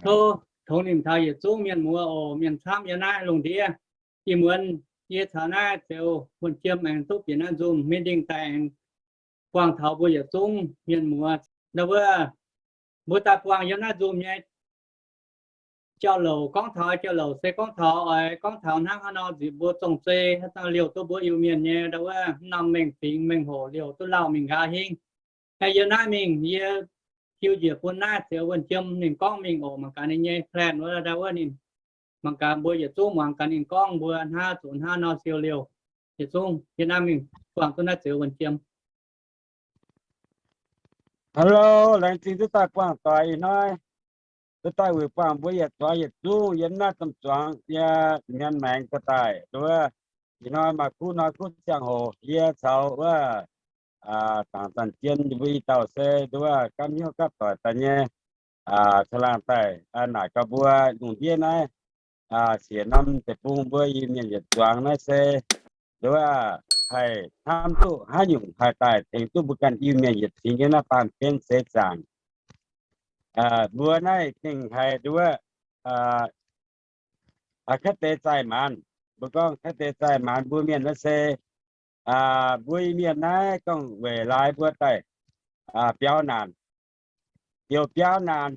Tov tongx nimc taux yietc zungv mienh muoz oc, mienh camv yiem naaiv lungh ndiev. Ih muonz yie caux naaiv Zeux Wuonh Jiem aengx duqv bieqc naaiv nzunc meeting daaih aengx buangh taux mbuo yietc zungv mienh muoz. Ndau wuov mbuo daaih buangh yiem naaiv nzunc nyei jauv-louc, gorngv taux jauv-louc se gorngv taux oix gorngv taux hnangv haaix nor nzipc mbuo zong-zei haaix zanc liouh duqv mbuo Iu-Mienh nyei ndau wuov norm mengh fingx mengh hoc liouh duqv lauh mingh nqa'haav hingv. Yie naaiv mingh yie hiuv njiec bun naaiv Zeux Wuonh Jiem ninh gorngv mingh oc, mangc gaax ninh nyei plan wuov ndau wuov ninh, mangc gaax mbuo yietc zungv muangx gaax ninh gorngv mbuo hnangv zuqc hnangv nor siou liouh. Yietc zungv yie naaiv mingh buangh duqv naaiv Zeux Wuonh Jiem. Hello, laengz zingh duqv daaih buangh doic ih hnoi. Duqv daaih wuic buangh mbuo yietc zuangx yietc zungv yiem naaiv domh zuangx yie nyanc maengx daaih. Nduov, ih hnoi maaih kuv hnoi kuv ziangh hoc yie caux wuov Dangc Zanc Jien mbuo i dauh se nduov gapv hnyouv gapv doic daaih nyei caangh laangh daaih naaic gaax mbuo lungh ndiev naaiv siec norm deic-bung mbuo Iu-Mienh yietc zuangx naaiv se nduov haih hnamv duqv haaix nyungc haih daaih tengx duqv mbuo ganh Iu-Mienh yietc fingx yiem naaiv baamh gen seix zaangc. Mbuo naaiv gengh haiz nduov kaav deix zaih maanz. Mbuo gorngv kaav deix zaih maanz mbuo mienh naaiv se mbuo Iu-Mienh naaiv gorngv weic laaix mbuo daaih biaux naanc. Ziouc biaux naanc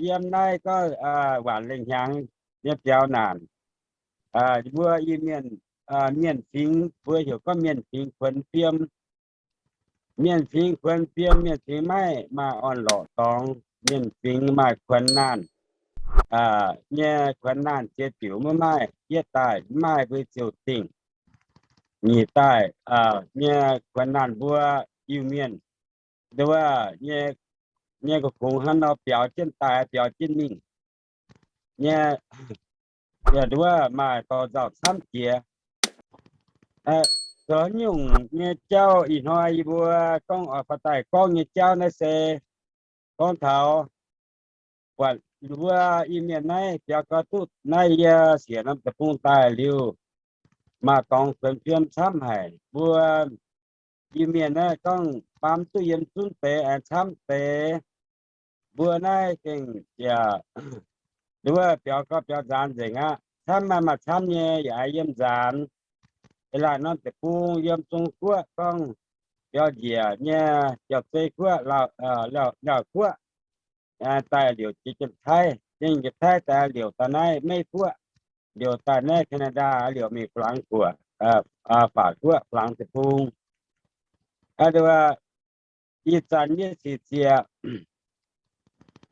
yiem naaiv gorngv waanc lengh hnyangx nyei biaux naanc. Mbuo Iu-Mienh, mienh fingx mbuo heuc gorngv mienh fingx kuonx fiem. Mienh fingx kuonx fiem, mienh fingx maiv maaih orn-lorqc dorngx, mienh fingx maaih kuonx naanh nyei, kuonx naanh ziex diuc maiv maaih yietv daaih, maiv maaih mbuo ziouc dingc. Nyic daaih nyei kuonx naanh mbuo Iu-Mienh nduov nyei, nyei ga'gungx hnangv nor biaux jienv daaih biaux jienv mingh nyei. Yaac nduov maaih dorh nzauh camv jiex. Zoux nyungc nyei jauv ih hnoi yie mbuo gorngv oix faaux daaih gorngv nyei jauv naaiv se gorngv taux buatc mbuo Iu-Mienh naaiv biaux gau duqv naaiv yie siec norm deic-bung daaih liuz, maaih dorngx kuonx fiem camv haic. Mbuo Iu-Mienh naaiv gorngv baamz duqv yiem zunv deix aengx camv deix. Mbuo naaiv gengh yaac nduov biaux gau biaux nzaanx nzengc aqv. Camv maaih maaih camv nyei yaac yiem nzaanx. Eix laanh norm deic-bung yiem Zong Guoqv gorngv biaux njiec nyei, biaux Zei Guoqv, Laauv Guoqv, daaih liouc jiex Janx-Taiv, jiex Janx-Taiv daaih liouc daaih naaiv Meiv Guoqv, liouc daaih naaiv Canada, liouc mingh Faa^laangx Guoqv, Faac Guoqv, Faa^laangx deic-bung. Ih zanc yie sic ziec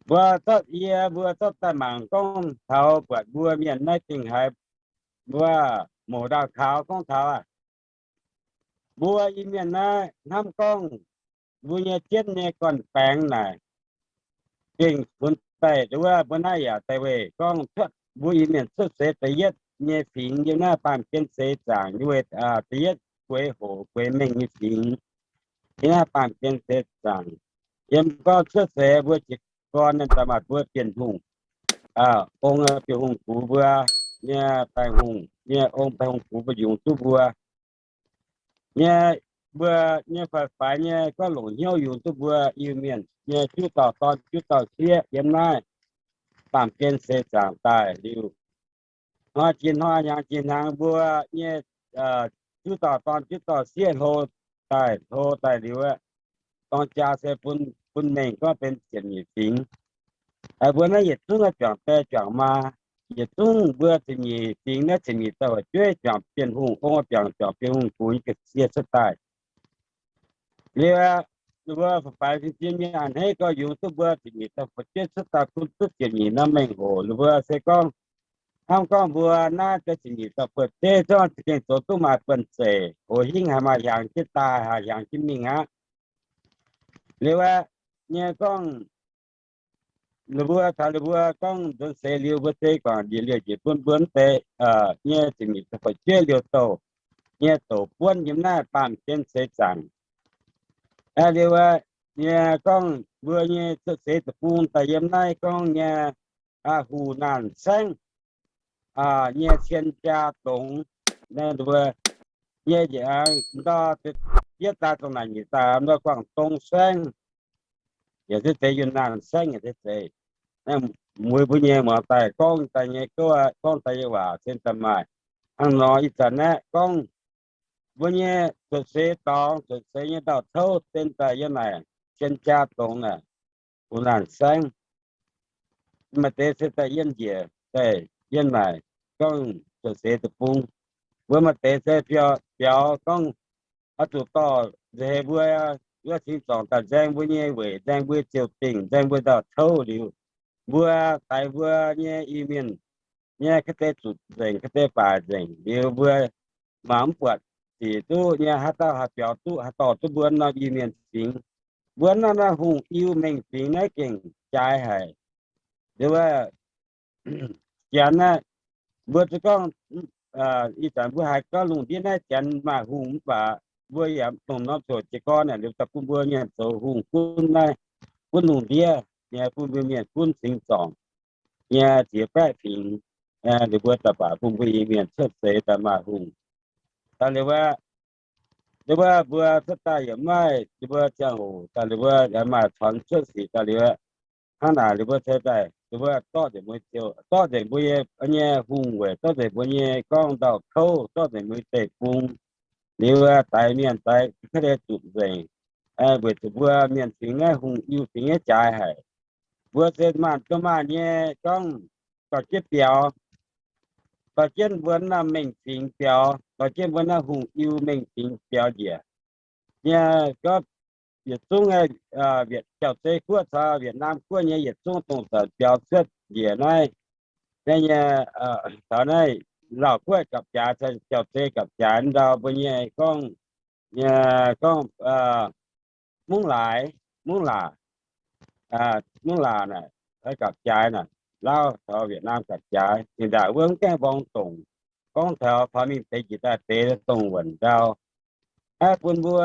mbuo zorqv, yie mbuo zorqv daaih mangc gorngv taux buatc mbuo mienh naaiv gengh haiz mbuo mouz ndaauh kaux gorngv taux aqv. Mbuo Iu-Mienh naaiv hnamv gorngv mbuo nyei jienv nyei gorn-baengx naaic gengh funx daaih nduov mbuo naaiv yaac daaih weic gorngv cuotv mbuo Iu-Mienh cuotv seix da'yietv nyei fingx yiem naaiv baamh gen seix zaangc, yiem weic da'yietv gueix hoc gueix mengh nyei fingx yiem naaiv baamh gen seix zaangc. Yiem gorngv cuotv seix mbuo jiez gorn daaih maaih mbuo Bienh Hungh, ong Bienh Hungh gux mbuo nyei, Baengh Hungh nyei ong Baengh Hungh gux mbuo yungz duqv mbuo nyei, mbuo nyei faix-faix nyei gorngv longc hnyouv yungz duqv mbuo Iu-Mienh nyei juv dauh dorn juv dauh sieqv yiem naaiv baamh gen seix zaangc daaih liuz, hnoi jiex hnoi, hnyangx jiex hnyangx, mbuo nyei juv dauh dorn juv dauh sieqv hlo daaih hlo daaih liuz, dorng jaa se bun, bun mengh gorngv benx ziepc nyeic fingx. Mbuo naaiv yietc zungv juangc die juangc maa, yietc zungv mbuo ziepc nyeic fingx naaiv ziepc nyeic dauh fu'jueiv juangc Bienh Hungh ong, juangc, juangc Bienh Hungh gux nyei ga'sie cuotv daaih. Liuz, mbuo faix-faix fin-fim nyei a'hneiv gorx yungz duqv mbuo ziepc nyeic dauh fu'jueiv cuotv daaih bun duqv ziepc nyeic norm mengh hoc. Ninh mbuo se gorngv, hnamv gorngv mbuo naaiv deix ziepc nyeic dauh fu'jueiv zungv za'gengh zoux duqv maaih buonv-zeic, hoz hingv haaix maaih hiaangx jienv daaih, haaix hiaangx jienv mingh aqv. Liuz aeqv, nyei gorngv, ninh mbuo taux ninh mbuo gorngv nzuonx seix liuz, mbuo se guangc njiec liouh njiec bun mbuo mv deix nyei ziepc nyeic dauh fu'jueiv liouh douh nyei douc buonv yiem naaiv baamh gen seix zaangc. Liuz aeqv, nyei gorngv mbuo nyei cuotv seix deic-bung daaih yiem naaiv gorngv nyei Hunan Saengv nyei cien jaa dongx, mbuo nyei ndau yietv daaih dongh naaic nyic daaih mbuo Guangv Dong Saengv, yaac se zeiz Yunan Saengv yaac se zeiz. Naaiv mueiz mbuo nyei muangx daaih gorngv daaih nyei gouv, gorngv daaih nyei waac se daaih maaih. Hnangv nor ih zanc naaiv gorngv mbuo nyei cuotv seix dorngx, cuotv seix nyei ndau-touv se daaih yiem naaic cien jaa dongx naaic, fu naanc saengv. Maaih deix se daaih yiem njiec daaih yiem naaic gorngv cuotv seix deic-bung. Mbuo maaih deix se biaux, biaux gorngv oix zuqc dorh nzeix mbuo, wuov cingx zorngc daaih nzaeng mbuo nyei weic, nzaeng mbuo ziouc dingc, nzaeng mbuo ndau-touv liuz, mbuo daix mbuo nyei Iu-Mienh nyei ga'deix zuqc nzengc, ga'deix faaic nzengc liuz, mbuo mangc mv buatc sic duqv nyei, haaix dauh haih biaux duqv, haih dorh duqv mbuo norm Iu-Mienh fingx. Mbuo norm naaiv hungh Iu-Mienh fingx naaiv gengh jaaix haic. Liuz wuov, Janx naaiv, mbuo zuqc gorngv, ih zanc mbuo haiz gorngv lungh ndiev naaiv Janx maaih hungh mv baac mbuo yaac dongh norm zoqc jiez gorn naaic liuz daaih bun mbuo mienh zoux hungh gunv naaiv, gunv lungh ndiev, bun mbuo mienh gunv cingx zorngc nyei ziex baeqv fingx. Liuz mbuo daaih baac bun mbuo Iu-Mienh cuotv seix daaih maaih hungh. Daaih liuz wuov, liuz wuov mbuo cuotv daaih yaac maaih liuz mbuo ziangh hoc daaih liuz mbuo yaac maaih caux cuotv sic daaih liuz hnangv naaic liuz mbuo cuotv daaih liuz mbuo zorqv nzengc mbuo ziouc, zorqv nzengc mbuo nyei, nyei hungh weic, zorqv nzengc mbuo nyei gorngv ndau-kouv, zorqv nzengc mbuo nyei deic-bung. Liuz daix mienh daix ka'deix zuqc nzengc, weic zuqc mbuo mienh fingx naaiv hungh Iu-Mienh fingx naaiv jaaix haic. Mbuo se maanc duqv maanc nyei gorngv dorh jienv biaux, dorh jienv mbuo naaiv mengh fingx biaux, dorh jienv mbuo naaiv hungh Iu-Mienh fingx biaux njiec nyei. Gorngv yietc zungv, Jauv-Zei Guoqv caux Wietc Naam Guoqv nyei yietc zungv dongh zanc biaux cuotv njiec naaiv, naaiv nyei, taux naaiv Laauh Guoqv gapv-jaaix caux Jauv-Zei gapv-jaaix ndau mbuo nyei gorngv, gorngv Mungv Laaix, Mungv Laac, Mungv Laac naaic, gapv-jaaix naaic, Laauv caux Wietc Naam gapv-jaaix. Ninh ndaangc wuov mv gaengh mborng dongc, gorngv taux faaux mingh deix njiec daaih deix dongh wuonc ndau. Aeqv, bun mbuo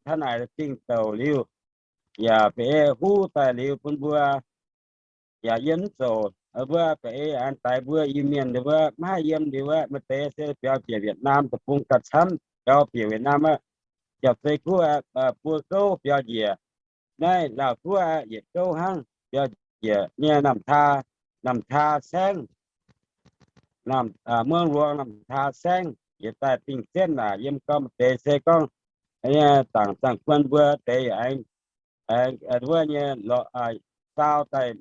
taux naaic dingh douc liuz, yaac ba'ei huv daaih liuz bun mbuo yaac yiem mv zoux. Mbuo ba'ei aengx daix mbuo Iu-Mienh liuz wuov maiv haih yiem liuz wuov, maaih deix se biaux bieqc Wietc Naam deic-bung gauh camv, biaux bieqc Wietc Naam aqv. Jauv-Zei Guoqv buo gouv biaux njiec, naaiv Laauh Guoqv yietc gouv hnangv biaux njiec nyei Namh Taa, Namh Taa Saengv, Muangv Luangz Namh Taa Saengv yietc daaih dingh zienv naaic yiem gau. Maaih deix se gorngv zaangc Zaangc Kuon mbuo deix aengx, aengx wuov nyei saau daaih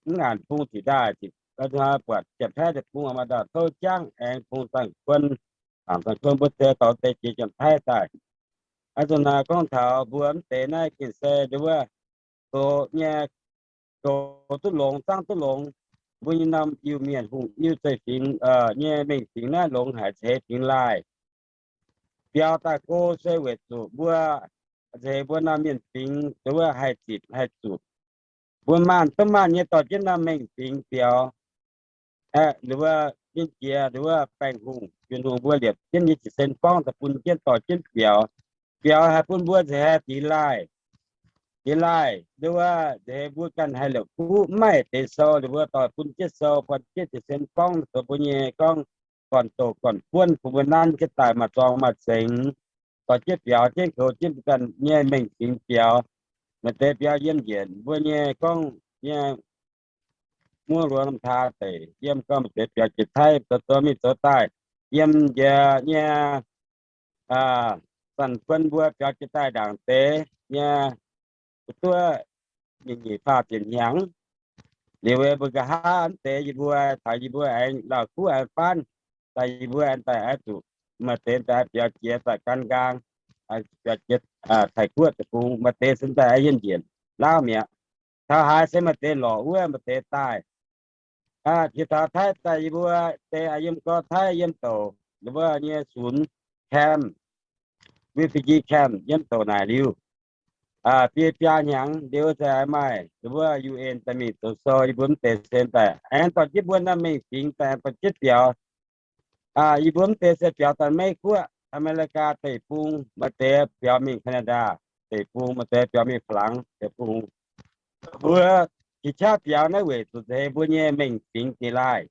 mv ngaanc bung ziqc ndaaih, buatc Janx-Taiv deic-bung maaih ndau-touv jangv aengx bung Zaangc Kuon, zaangc Zaangc Kuon mbuo deix dorh deix jiex Janx-Taiv daaih. Aa, zuqc naaic gorngv taux mbuo mv deix naaiv gengh se nduov wuov, goux nyei, goux duqv longx, zaangv duqv longx. Mbuo nyei norm Iu-Mienh hungh Iu-Mienh zeiv-fingx nyei mengh fingx naaiv longx haic, ceix fingx laaih. Biaux daaih go se weic zuqc mbuo nzeix mbuo norm mienh fingx nduov wuov haih zitc haih zuqc. Mbuo maanc duqv maanc nyei dorh jienv norm mengh fingx biaux. Aeqv, nduov wuov jienv jiex nduov wuov baengh hungh, Bienh Hungh mbuo liepc jienv nyei jiez sin borngv daaih bun jienv dorh jienv biaux. Biaux haih bun mbuo nzengc haih dingx laaih, dingx laaih nduov wuov nzengc mbuo ganh haih la'kuqv, mv maaih deix sou nduov wuov dorh bun jienv sou, buatc jienv jiez sin borngv zoux mbuo nyei gorngv gorn-doqc gorn-buonv bun mbuo nanv jienv daaih maaih zorng maaih zengx, dorh jienv biaux jienv goux jienv mbuo ganh nyei mengh fingx biaux. Maaih deix biaux yiem njiec mbuo nyei gorngv nyei Muangv Luangz Namh Taa deic, yiem gorngv maaih deix biaux jiex Taiv, zoux zoux mingh zoux daaih, yiem njiec nyei Zaangc Kuon mbuo biaux jiex daaih ndaangc deix nyei, duqv nyic nyic faah ziepc hnyangx. Liuz mbuo nqa'haav mv deix yie mbuo taux yie mbuo aengx Laauh Guoqv aengx faanv, daaih yie mbuo aengx daaih oix zuqc maaih deix daaih biaux jiex daaih gan nqaang, biaux jiex Taiv Guoqv deic-bung, maaih deix se daaih yiem njiec Laauv mi'aqv. Taux haaix se maaih deix lorqc wuov maaih deix daaih. Jiex taux Taiv daaih yie mbuo deix yiem gorx Taiv yiem douc ninh mbuo nyei sunx camp, refugee camp yiem douc naaic liuz, biei biaa hnyangx liuz se maaih ninh mbuo U N daaih mingh zoux sou, yie mbuo mv deix se daaih aengx dorh jienv mbuo naaiv mengh fingx daaih dorh jienv biaux. Yie mbuo mv deix se biaux daaih Meiv Guoqv, Aa^me^li^gaa deic-bung, maaih deix biaux mingh Canada deic-bung, maaih deix biaux mingh Faa^laangx deic-bung. Mbuo qiex qaqv biaux naaiv weic zuqc nzeix mbuo nyei mengh fingx dingx laaih.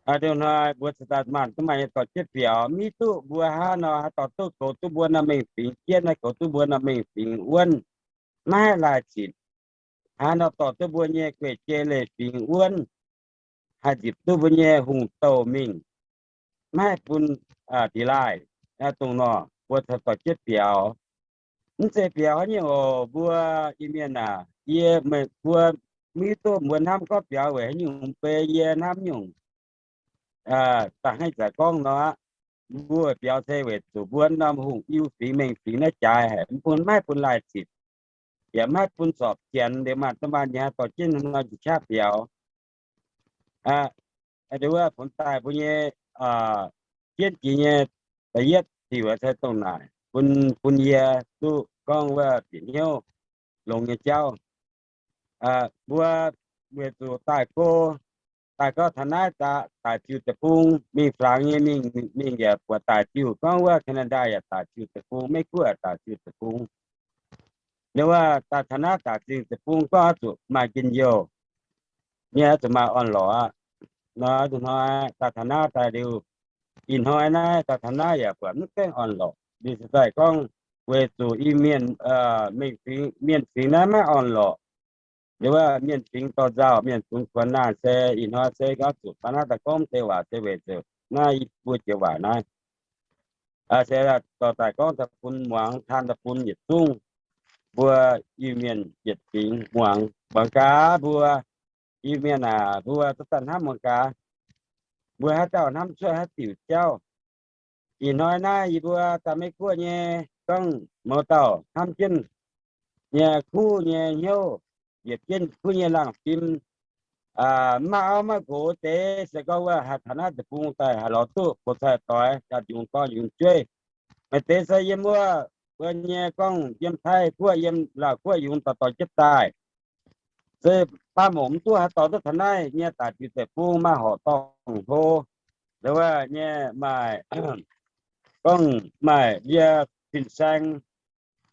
Aa, dongh hnoi mbuo cingx daaih maanc duqv maaih nyei dorh jienv biaux, mv hiuv duqv mbuo hnangv nor haih dorh duqv goux duqv mbuo norm mengh fingx jienv, haih goux duqv mbuo norm mengh fingx wuonv, maiv haih laaih zitc. Haaix nor dorh duqv mbuo nyei guei-jei leiz-fingx wuonv, haih nzipc duqv mbuo nyei hungh douh mingh, maiv haih bun da'laaih, dongh nor mbuo caux dorh jienv biaux. Mv zeiz biaux haaix nyungc oc, mbuo Iu-Mienh aac, yie, mbuo maiv hiuv duqv mbuo hnamv gorngv biaux weic haaix nyungc, mv bei yie hnamv nyungc da'hnangv ih zanc gorngv nor aqv. Mbuo biaux se weic zuqc mbuo norm hungh Iu-fingx Mengh fingx naaiv jaaix haic, mv bun, maiv bun laaih zipc, yaac maiv bun zorpc janx, liuz maaih domh maanh nyei haih dorh jienv nor njiec qaqv biaux. Nduov wuov funx daaih mbuo nyei jienv jiex nyei da'yietv diuc se dongh naaic, bun, bun yie duqv gorngv wuov bieqc hnyouv longx nyei jauv. Mbuo weic zuqc daaih go, daaih gorngv taux naaiv daaih, daaih Ziuh Deic-Bung mingh Flaangx nyei mingh, mingh yaac buatc daaih Ziuh, gorngv wuov Canada yaac daaih Ziuh Deic-Bung, Meiv Guoqv daaih Ziuh Deic-Bung. Nduov wuov daaih taux naaiv daaih Ziuh Deic-Bung gorngv oix zuqc maaih njien-youh nyei, oix zuqc maaih orn-lorqc aqv. Nor, nor daaih taux naaiv daaih liuz, ih hnoi naaiv daaih taux naaiv yaac buatc mv gaengh orn-lorqc. Liuz se daaih gorngv weic zuqc Iu-Mienh, mienh fingx naaiv maiv orn-lorqc. Liuz wuov mienh fingx dorh nzauh, mienh fingx kuonx naaic se ih hnoi se gorngv zuqc baav naaiv daaih gorngv deix waac se weic zuqc naaiv i buo joux waac naaiv se dorh daaih gorngv daaih bun muangx, taan daaih bun yietc zungv mbuo Iu-Mienh yietc fingx muangx. Muangx gaax mbuo Iu-Mienh aac, mbuo duqv daaih hnamv muangx gaax, mbuo haaix dauh hnamv cuotv haaix diuc jauv. Ih hnoi naaiv yie mbuo daaih Meiv Guoqv nyei gorngv mouz dauh hnamv jienv nyei kuv nyei hnyouv, yietc jienv kuv nyei laangh fim, mv maaih auv maiv nqox deix se gorngv wuov haih taux naaiv deic-bung daaih haih lorz duqv bouh cai doix, daaih yungz dorn yungz jueiv. Maaih deix se yiem wuov, wuov nyei gorngv yiem Taiv Guoqv, yiem Laauh Guoqv yungz dorh dorh jienv daaih. Se baav mongc mv duqv haih dorh duqv taux naaiv nyei daaih Ziuh Deic-Bung maaih horqc dorngh hlo. Nduov wuov nyei maaih gorngv maaih ndie fin-saeng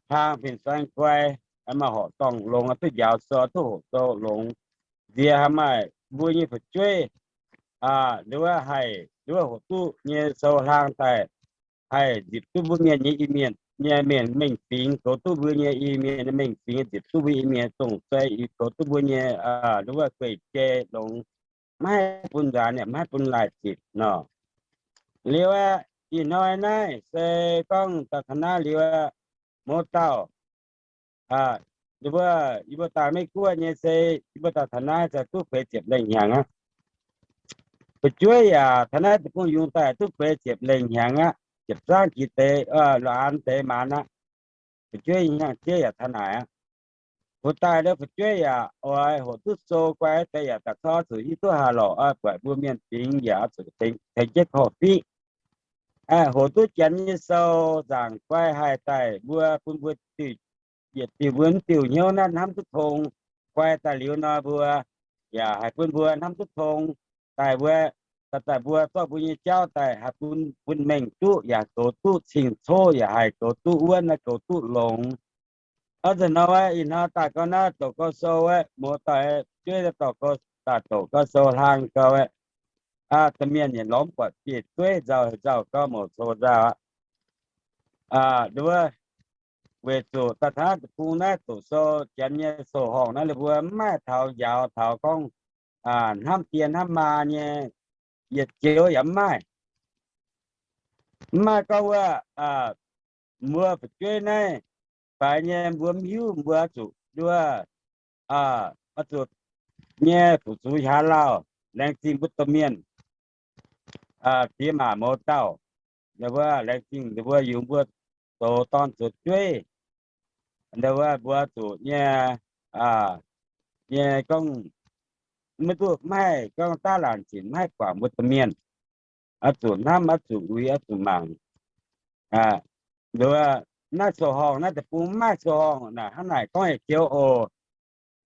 hlang, fin-saeng guai, maaih horqc dorngh longx, duqv njaaux sou, duqv hoqc sou longx. Nziex haih maaih mbuo nyei fu'jueiv, nduov wuov haih, nduov wuov hoqc duqv nyei sou hlang daaih, haih nzipc duqv mbuo mienh nyei Iu-Mienh nyei mienh mengh fingx, goux duqv mbuo nyei Iu-Mienh nyei mengh fingx, nzipc duqv mbuo Iu-Mienh dongh zei, goux duqv mbuo nyei, nduov wuov guei-jei longx, maiv haih bun nzaanx yaac maiv haih bun laaih zipc nor. Liuz aeqv, ih hnoi naaiv se gorngv daaih taux naaiv liuz aeqv, mouz dauh, yie mbuo, yie mbuo daaih Meiv Guoqv nyei se, yie mbuo daaih taux naaiv se duqv feix ziepc lengh hnyangx aqv. Fu'jueiv yaac taux naaiv deic-bung yungz daaih duqv feix ziepc lengh hnyangx aqv. Ziepc zangv jiex deix, la'anx deix maanz aqv. Fu'jueiv hnyangx-jeiv yaac taux naaic aqv. Hoc daaih ndau fu'jueiv yaac oix hoqc duqv sou guai deix yaac daaih corc zuqc hiuv duqv haaix lorqc, buatc mbuo mienh fingx yaac zuqc tengx jienv korv-fiqv. Hoqc duqv janx nyei sou nzaangc guai haih daaih mbuo bun mbuo diuc, yietc diuc mbuo mv diuc hnyouv naaiv hnamv duqv tong. Guai daaih liuz nor mbuo yaac haih bun mbuo hnamv duqv tong. Daaih mbuo, daaih mbuo zorqv mbuo nyei jauv daaih haih bun, bun mengh duqv yaac goux duqv, cing-coqv yaac haih goux duqv wuonv, goux duqv longx. Ov, nzunc hnoi ih hnoi daaih gau naaiv doqc gau sou aeqv, mouz dauh jueiv daaih doqc gau, daaih doqc gau sou hlang gau aeqv, domh mienh yietc lorz mv buatc bieiv dueiv nzauh nzauh gau mouc coux nzauh aqv. Nduov, weic zuqc daaih taux naaiv deic-bung naaiv doqc sou janx nyei sou-horngh naaiv, ninh mbuo mv maaih taux njaaux taux gorngv hnamv die hnamv maa nyei yietc joux yaac mv maaih. Mv maaih gorngv wuov, mbuo fu'jueiv naaiv faix nyei, mbuo mv hiuv, mbuo zuqc nduov, oix zuqc nyei fu-sux hiaaux lauh, laengz zingh mbuo domh mienh, diex maac mouz dauh, ninh mbuo laengz zingh ninh mbuo yungz mbuo zoux dorn zoux jueiv. Ninh mbuo, mbuo zuqc nyei, nyei gorngv maiv duqv, maiv haih gorngv daav laangc zinc, maiv haih guangc mbuo domh mienh. Oix zuqc hnamv, oix zuqc uix, oix zuqc mangc. Nduov, naaiv sou-horngh naaiv deic-bung mv maaih sou-horngh naaic, hnangv naaic gorngv yietc joux oc.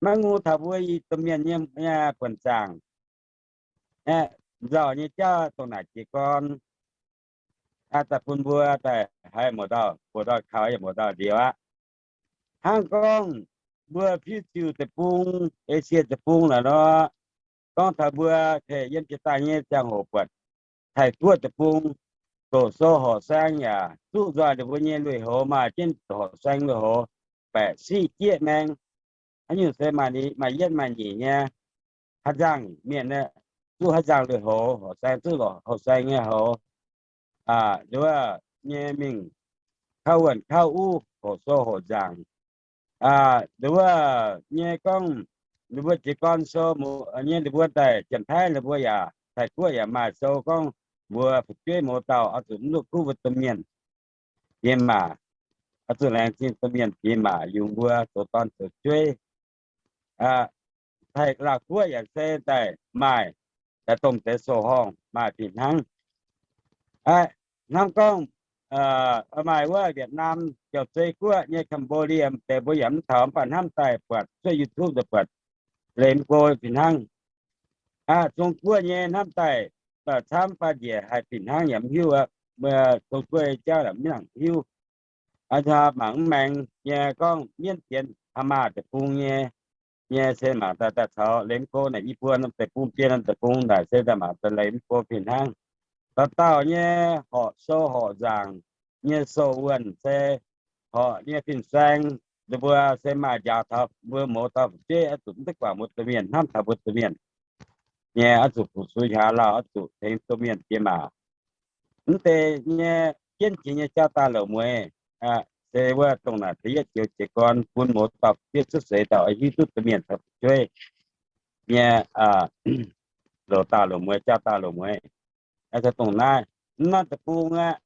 Maiv ngu taux mbuo i domh mienh nyei buonc zaangc. Nzauh nyei jauv dongh naaic jiez gorn daaih bun mbuo daaih haiz muoz dauh, muoz dauh kaux yaac muoz dauh nziex aqv. Hnangv gorngv mbuo Piuv Ziuh deic-bung, Esie deic-bung naaic nor, gorngv taux mbuo yiem jiex daaih nyei ziangh hoc buatc Taiv-Guoqv deic-bung, doqc sou horqc saeng yaac zuqv nzoih ninh mbuo nyei lui-houx, maaih jienv horqc saeng lui-houx baeqc siqv jieqv maeng. haaix nyungc se maaih ni, maaih yietv maaih nyeic nyei. Haaix nzangc mienh, zuqc haaix nzangc lui-houx, horqc saeng zuqc horqc saeng nyei houx, nduov nyei mingh kauv wuonh kauv uv, hoqc sou hoqc nzangc. Nduov nyei gorngv ninh mbuo jiez gorn sou nyei, ninh mbuo daaih Janx-Taiv ninh mbuo yaac, Taiv-Guoqv yaac maaih sou gorngv mbuox fu'jueiv mouz dauh oix zuqc mv duqv kuv mbuo domh mienh diex maac, oix zuqc laengz zingh domh mienh diex maac yungz mbuo zoux dorn zoux jueiv. Taiv, Laauv-Guoqv yaac se daaih maaih, daaih domh deix sou-horngh maaih fih hnangv. Hnamv gorngv maaih wuov Việt Nam, Jauv-Zei Guoqv nyei, Cambodia deix mbuo yaac mv taux, mv baac hnamv daaih buatc cuotv YouTube daaih buatc, leiz mv go fih hnangv. Zong Guoqv nyei hnamv daaih camv, mv baac njiec haaix fih hnangv yaac mv hiuv aqv. Zong Guoqv nyei jauv yaac mv nangc hiuv. Mangc mv maengx nyei gorngv mienv dienx Hamas deic-bung nyei, nyei se mangc daaih daaih caux leiz mv go naaic, yie mbuo norm deic-bung, biei norm deic-bung naaic se daaih mangc daaih leiz mv go fih hnangv. Dauh dauh nyei horqc sou horqc nzaangc nyei sou wuonh se horqc nyei fin-saeng, ninh mbuo se maaih njaaux taux mbuo mouz dauh fu'jueiv oix zuqc mv duqv guangc mbuo domh mienh, hnamv taux mbuo domh mienh nyei, oix zuqc fu-sux hiaaux lauh, oix zuqc tengx domh mienh diex maac. Mv deix nyei jienv jiex nyei jauv daaih loc mueiz, se wuov dongh naaic da'yietv joux jiez gorn bun mouz dauh fu'jueiv cuotv seix dauh oix hiuv duqv domh mienh caux fu'jueiv nyei loc daaih loc mueiz, jauv daaih loc mueiz. Dongh naaiv, mv norm deic-bung aqv,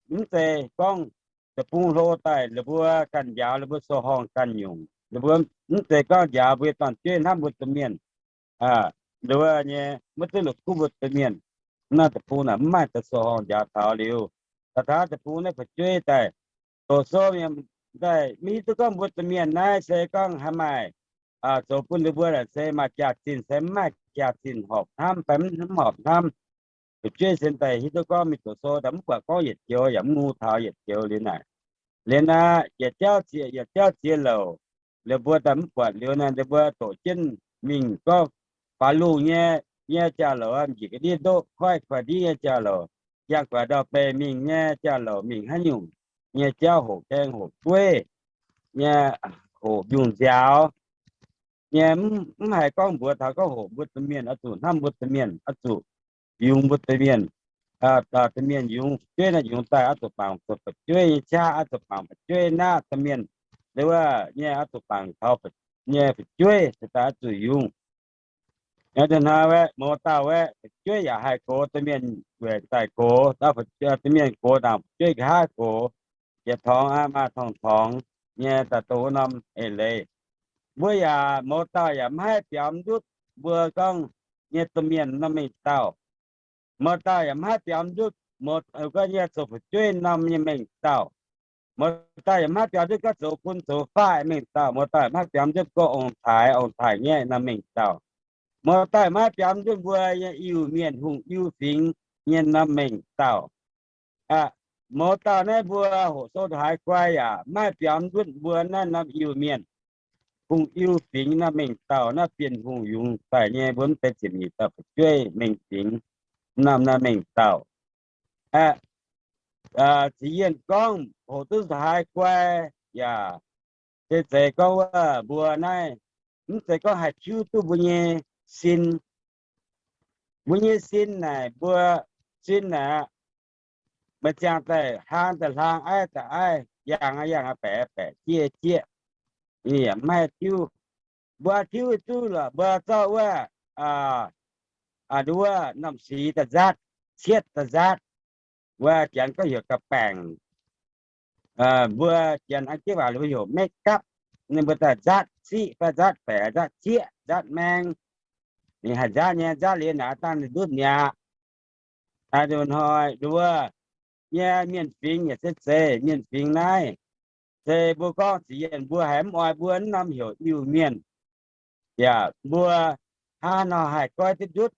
mv zeiz gorngv deic-bung hlo daaih ninh mbuo ganh njaaux ninh mbuo sou-horngh ganh nyungc, ninh mbuo mv zeiz gorngv njaaux mbuo dorn-jueiv hnamv mbuo domh mienh, nduov nyei maiv duqv la'kuqv mbuo domh mienh. Mv norm deic-bung naaic mv maaih deix sou-horngh njaaux taux liuz, daaih taux deic-bung naaiv fu'jueiv daaih doqc sou mienh daaih maiv hiuv duqv gorngv mbuo domh mienh naaiv se gorngv haaix maaih zoux bun ninh mbuo naaic se maaih jaax-zinh se mv maaih jaax-zinh, horpc hnamv fai mv horpc hnamv. Fu'jueiv se daaih hiuv duqv gorngv mingh doqc sou daaih mv buatc gorngv yietc joux yaac mv ngu taux yietc joux liuz naaic. Liuz naaiv yietc jauv ziex, yietc jauv ziex louc, liuz mbuo daaih mv buatc liuz naaiv, ninh mbuo doqc jienv mingh gorngv baac lungh nyei, nyei jauv-louc, m'njiec ga'ndiev ndoqv koiv koiv-ndiev nyei jauv-louc, yangh guaax ndau-beih mingh nyei jauv-louc, mingh haaix nyungc nyei jauv hoqc gaeng hoqc gueiv nyei, hoqc mbiungc nziaaux nyei. Mv haiz gorngv mbuox taux gorngv hoqc mbuo domh mienh, oix zuqc hnamv mbuo domh mienh, oix zuqc yungz mbuo domh mienh. Domh mienh yungz fu'jueiv naaiv, yungz daaih oix zuqc bangc zoux fu'jueiv nyei qaqv, oix zuqc bangc fu'jueiv naqv domh mienh, wuov nyei oix zuqc bangc taux nyei fu'jueiv se daaih oix zuqc yungz. Hnoi mouz dauh wuov, fu'jueiv yaac haih gox domh mienh weic daaih gox, domh mienh gox ndaangc fu'jueiv nqa'haav gox, yietc torngx aqv maaih torngv-torngx nyei daaih dongh wuov norm eix leiz. Mbuo yaac mouz dauh yaac maiv haih biaux ndutv mbuo gorngv nyei domh mienh norm mengh dauh. Mouz dauh yaac maiv haih biaux ndutv mbuo gorngv nyei zoux fu'jueiv norm nyei mengh dauh. Mouz dauh yaac maiv haih biaux ndutv gorngv zoux bun zoux faatv mengh dauh. Mouz dauh yaac maiv haih biaux ndutv gorngv ong-taaix ong-taaix nyei norm mengh dauh. Mouz dauh yaac maiv haih biaux ndutv mbuo nyei Iu-Mienh hungh Iu-fingx nyei norm mengh dauh. Mouz dauh naaiv mbuo hoqc sou ndongc haaix guai yaac maiv haih biaux ndutv mbuo naaiv norm Iu-Mienh hungh Iu-fingx norm mengh dauh, naaiv Bienh Hungh yungz daaih nyei mbuo mv deix ziepc nyeic dauh fu'jueiv mengh fingx norm naaiv mengh dauh. Ziqc yienh gorngv hoqc duqv ndongc haaix guai yaac se zeiz gorngv wuov mbuo naaiv mv zeiz gorngv haih tiuv duqv mbuo nyei sin. Mbuo nyei sin naaic, mbuo sin naaic, meih ziangh daaih hlang daaih hlang, aiv daaih aiv, yangh yangh, baeqc baeqc, jieqv jieqv, yaac maiv haih tiuv. Mbuo tiuv duqv lorqc, mbuo zorqv wuov, wuov norm sic daaih nzaatv, cietv daaih nzaatv, wuov Janx gorngv heuc ga'baengc. Mbuo Janx an jienv waac mbuo heuc make up. Ninh mbuo daaih nzaatv siqv fai nzaatv baeqc, nzaatv jieqv, nzaatv maeng. Ninh haih nzaatv nyei, nzaatv liuz naaic dangh ninh ndutv mi'aqv. Hnoi-hnoi nduov nyei mienh fingx yaac se zeiz, mienh fingx naaiv se mbuo gorngv ziqc yienh mbuo haiz mv oix mbuo mv norm heuc Iu-Mienh. Yaac mbuo hnangv nor haih goiv duqv ndutv.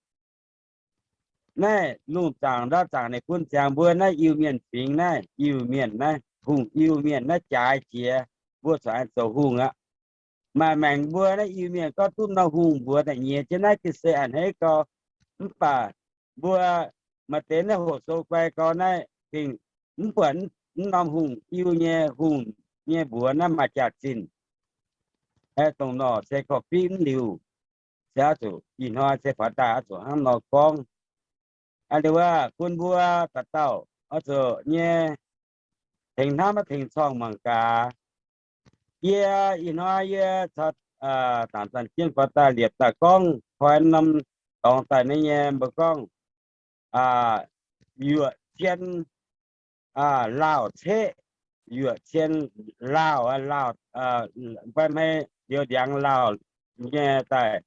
Naaiv lungh zaangc ndau zaangc ninh bun ziangx mbuo naaiv Iu-Mienh fingx naaiv, Iu-Mienh naaiv, hungh Iu-Mienh naaiv jaaix jiex mbuo corc aengx zoux hungh aqv. Maaih maengc mbuo naaiv Iu-Mienh gorngv duqv norm hungh mbuox daaih nyiex jienv naaiv ga'sie a'hneiv gau. Mv baac mbuo maaih deix naaiv hoqc sou guai gau naaiv gengh mv buatc mv norm hungh Iu nyei hungh nyei mbuox naaiv maaih jaax-zinh. Dongh nor se korv-fiqv mv liuz, se oix zuqc ih hnoi se faaux daaih oix zuqc hnangv nor gorngv. Aa, liuz wuov bun mbuo dauh dauh oix zuqc nyei tengx hnamv, tengx corngh mangc gaax. Yie ih hnoi yie caux Dangc Zanc Jien faaux daaih liepc daaih gorngv koi norm dorngx daaih naaiv nyei, mbuo gorngv yuoqc cien laauh ceqv, yuoqc cien laauh, laauh, mbuo hmei liuz ndiangx laauh nyei daaih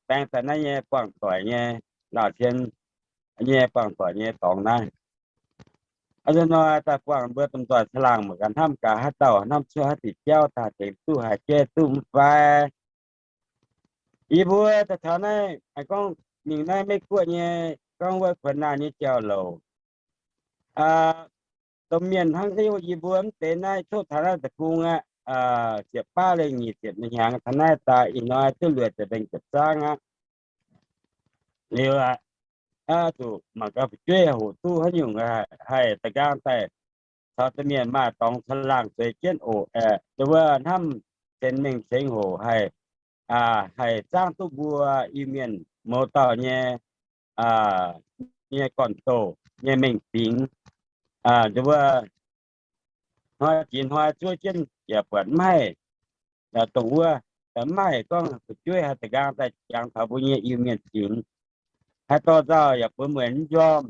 baeng daaih naaiv nyei buangh doic nyei, laauh cien nyei buangh doic nyei dorngx naaiv. Hnoi daaih buangh mbuo domh nzoih caangh laangh mangc gaax hnamv gaax haaix dauh hnamv cuotv haaix diuc jauv daaih tengx duqv haaix jaiv duqv mv fai. Yie mbuo daaih taux naaiv, gorngv mingh naaiv Meiv Guoqv nyei, gorngv wuov kuonx naanh nyei jauv-louc, domh mienh hnangv yie mbuo mv deix naaiv tov taux naaiv deic-bung aqv, ziepc baav lengh nyic ziepc hnyangx taux naaiv daaih ih hnoi duqv luoqc ziepc lengh ziepc zaangv aqv. Liuz aqv, zuqc mangc gaax fu'jueiv hoqc duqv haaix nyungc haih da'nqaang daaih caux domh mienh maaih dorngx caangh laangh zueiz jienv oc. Aeqv, wuov hnamv cien mengh ceng hoc haih, haih zaangv duqv mbuo Iu-Mienh mouz dauh nyei, nyei gorn-doqv nyei mengh fingx. Wuov hnoi jiex hnoi zuov jienv yaac buatc mv haih dongh wuov, mv haih gorngv fu'jueiv haih da'nqaang daaih jangx taux mbuo nyei Iu-Mienh fingx. Haih dorh nzauh yaac bun mueic mv njormh.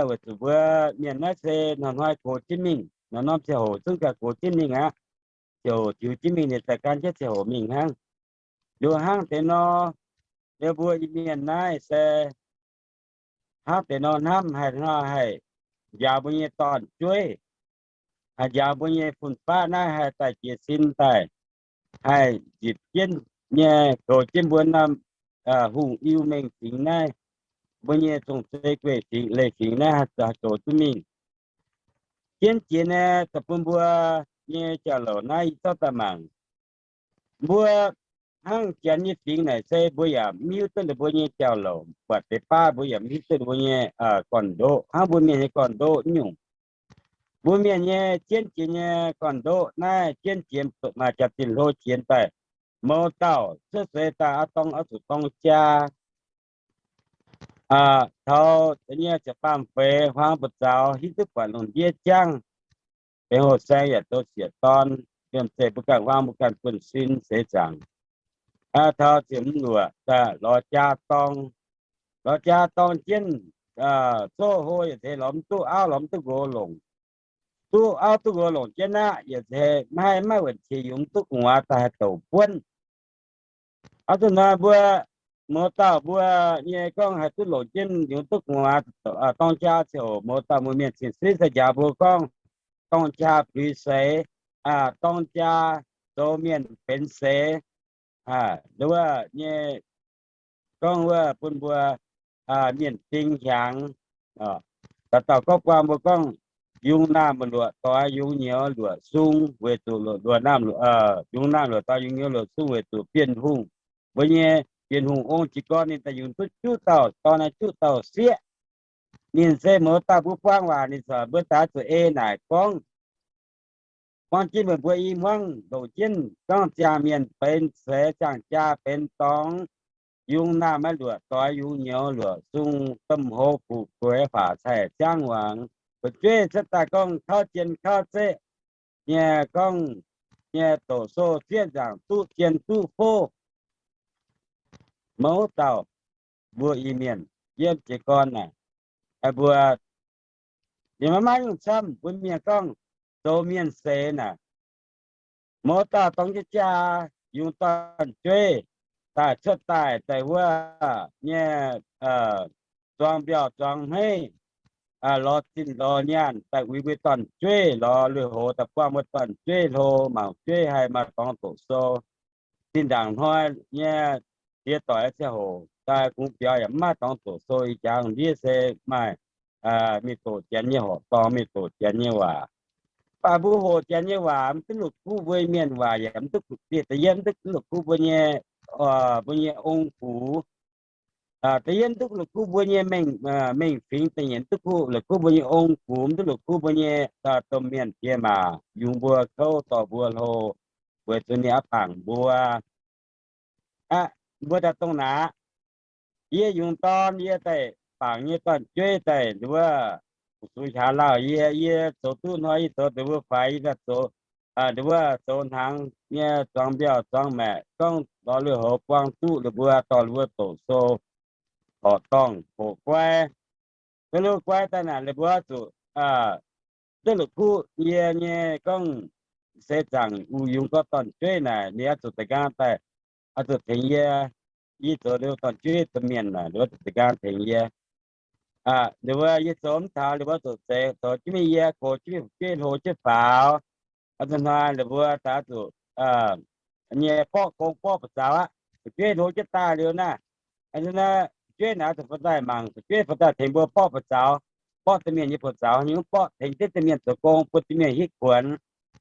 Weic zuqc mbuo mienh naaiv se hnoi-hnoi gox jienv mingh, norm-norm ziangh hoc zungv ganh gox jienv mingh aqv. Ziouc tiux jienv mingh ninh daaih gan jienv ziangh hoc mingh hnangv. Liuz hnangv deix nor, yie mbuo Iu-Mienh naaiv se hnangv deix nor hnamv, haih hnoi haih njaaux mbuo nyei dorn-jueiv, haih njaaux mbuo nyei fun-faqv naaiv haih daaih jiez sin daaih, haih nzipc jienv nyei goux jienv mbuo norm hungh Iu-Mienh fingx naaiv, mbuo nyei zong-zei gueiv fingx, leiz fingx naaiv haih zoux duqv mingh. Jienv jiex naaiv daaih bun mbuo nyei jauv-louc naaiv yie zorqv daaih mangc. Mbuo hnangv Janx nyei fingx naaic se mbuo yaac mv hiuv duqv ninh mbuo nyei jauv-louc, buatc deix baav mbuo yaac mv hiuv duqv ninh mbuo nyei gorn-ndoqv hnangv mbuo mienh nyei gorn-ndoqv nyungc. Mbuo mienh nyei jienv jiex nyei gorn-ndoqv naaiv jienv jiex maaih jaax-zinh hlo jiex daaih, mouz dauh cuotv seix daaih oix dorng, oix zuqc dorng jaa. Taux nyei ziepc baamh feix huaang buoz-zaux hiuv duqv buatc lungh ndiev jangv, benx hoh saeng yaac zoux siec dorn, liemh zeih mbuo ganh huaang mbuo ganh buonv-sin seix zaangc. Taux ziepc hmz luoqc lorz jaa dorng, lorz jaa dorng jienv, coqv hlo yaac zeiz lorz mv duqv auv lorz mv duqv nqox longc. Duqv auv duqv nqox longc jienv aqv, yaac zeiz maiv haih maiv wuonc qiex yungz mv duqv gu'nguaaz daaih haih douc buonv. Aa, zuqc hnoi mbuo mouz dauh mbuo nyei gorngv haih duqv longc jienv yungz duqv gu'nguaaz dorng jaa ziouc mouz dauh mbuo mienh cing-sipv se njaaux mbuo gorngv dorng jaa puix seix, dorng jaa zoux mienh benx seix. Wuov nyei gorngv wuov bun mbuo mienh ding hiaangx. Dauh dauh gorngv buangh mbuo gorngv, yungz naamh luoqc doix yungz nyouz luoqc sung, weic zuqc luoqc naamh, yungz naamh luoqc doix yungz nyouz luoqc sung weic zuqc Bienh Hungh, mbuo nyei Bienh Hungh ong jiez gorn ninh daaih yungz duqv juqv dauh dorn, juqv dauh sieqv. Ninh se mouz dauh mbuo buang waac ninh corc mbuo daaih zuqc ei naaic gorngv, buang jienv meih mbuo i hmuangv longc jienv gorngv ziangh mienh benx seix, ziangh jaa benx dorngx, yungz naamh maiv luoqc doix yungz nyouz luoqc sung, domh hoz fuqv gueix faatv cai-ciangv wangc. Fu'jueiv cuotv daaih gorngv kauv jien kauv zeqv nyei, gorngv nyei doqc sou zieqv nzaangc duqv jien duqv fov. Mouz dauh mbuo Iu-Mienh yiem jiez gorn naaic, mbuo ninh maiv maaih nyungc camv, mbuo mienh gorngv zoux mienh seix naaic. Mouz dauh dorng jienv jaa yungz dorn-jueiv daaih cuotv daaih daaih wuov nyei zuangx mbiauh zuangx hmeiv, lorz zinh lorz nyaanh daaih uix mbuo dorn-jueiv, lorz lui-houx daaih buangh mbuo dorn-jueiv hlo, mangc jueiv haih maaih dorngx doqc sou. Zinh ndaangc hnoi nyei ziex doic ziangh hoc daaih kungx biaux yaac mv maaih dorngx doqc sou. Ih jaax ndiev se maaih mingh doqc janx nyei horqc dorngx, mingh doqc janx nyei waac. Mv baac mbuo hoqc janx nyei waac mv duqv la'kuqv mbuo mienh waac, yaac mv duqv, da'yietv mv duqv la'kuqv mbuo nyei, mbuo nyei ong-gux. Da'yietv mv duqv la'kuqv mbuo nyei mengh, mengh fingx. Da'nyeic mv duqv la'kuqv mbuo nyei ong-gux, mv duqv la'kuqv mbuo nyei domh mienh diex maac yungz mbuo kouv dorh mbuo hlo. weic zuqc ninh oix bangc mbuo. Aqv, mbuo daaih dongh naaic, yie yungz dorn yie daaih bangc nyei dorn-jueiv daaih nduov, fu-sux hiaaux lauh yie, yie zoux duqv hnoi yie zoux deix mbuo faix yie daaih zoux, nduov zoux hnaangx nyei zuangx mbiauh zuangx maeqc gorngv lorz lui-houx buang duqv lih mbuo dorh lih mbuo doqc sou, horqc dorngh hoqc guai. Duqv lih guai daaih naaic lih mbuo zuqc duqv la'kuqv yie nyei gorngv seix zaangc uix yungz gorx dorn-jueiv naaic ninh oix zuqc da'nqaang daaih, oix zuqc tengx yie. Yie zoux liuz dorn-jueiv domh mienh naaic ninh oix zuqc da'nqaang tengx yie. Ninh mbuo yie zoux mv taux ninh mbuo zuqc zeiz zoux jienv mingh yie gox jienv mingh fu'jueiv hlo jienv faaux. A'hnoi ninh mbuo daaih zuqc nyei borqv gong borqv buoz-zaux aqv. Fu'jueiv hlo jienv daaih liuz naaiv, fu'jueiv naaic zuqc fun daaih mangc fu'jueiv fun daaih tengx mbuo borqv buoz-zaux, borqv domh mienh nyei buoz-zaux, nyungc borqv tengx jienv domh mienh zoux gong bun domh mienh hitv kuonx.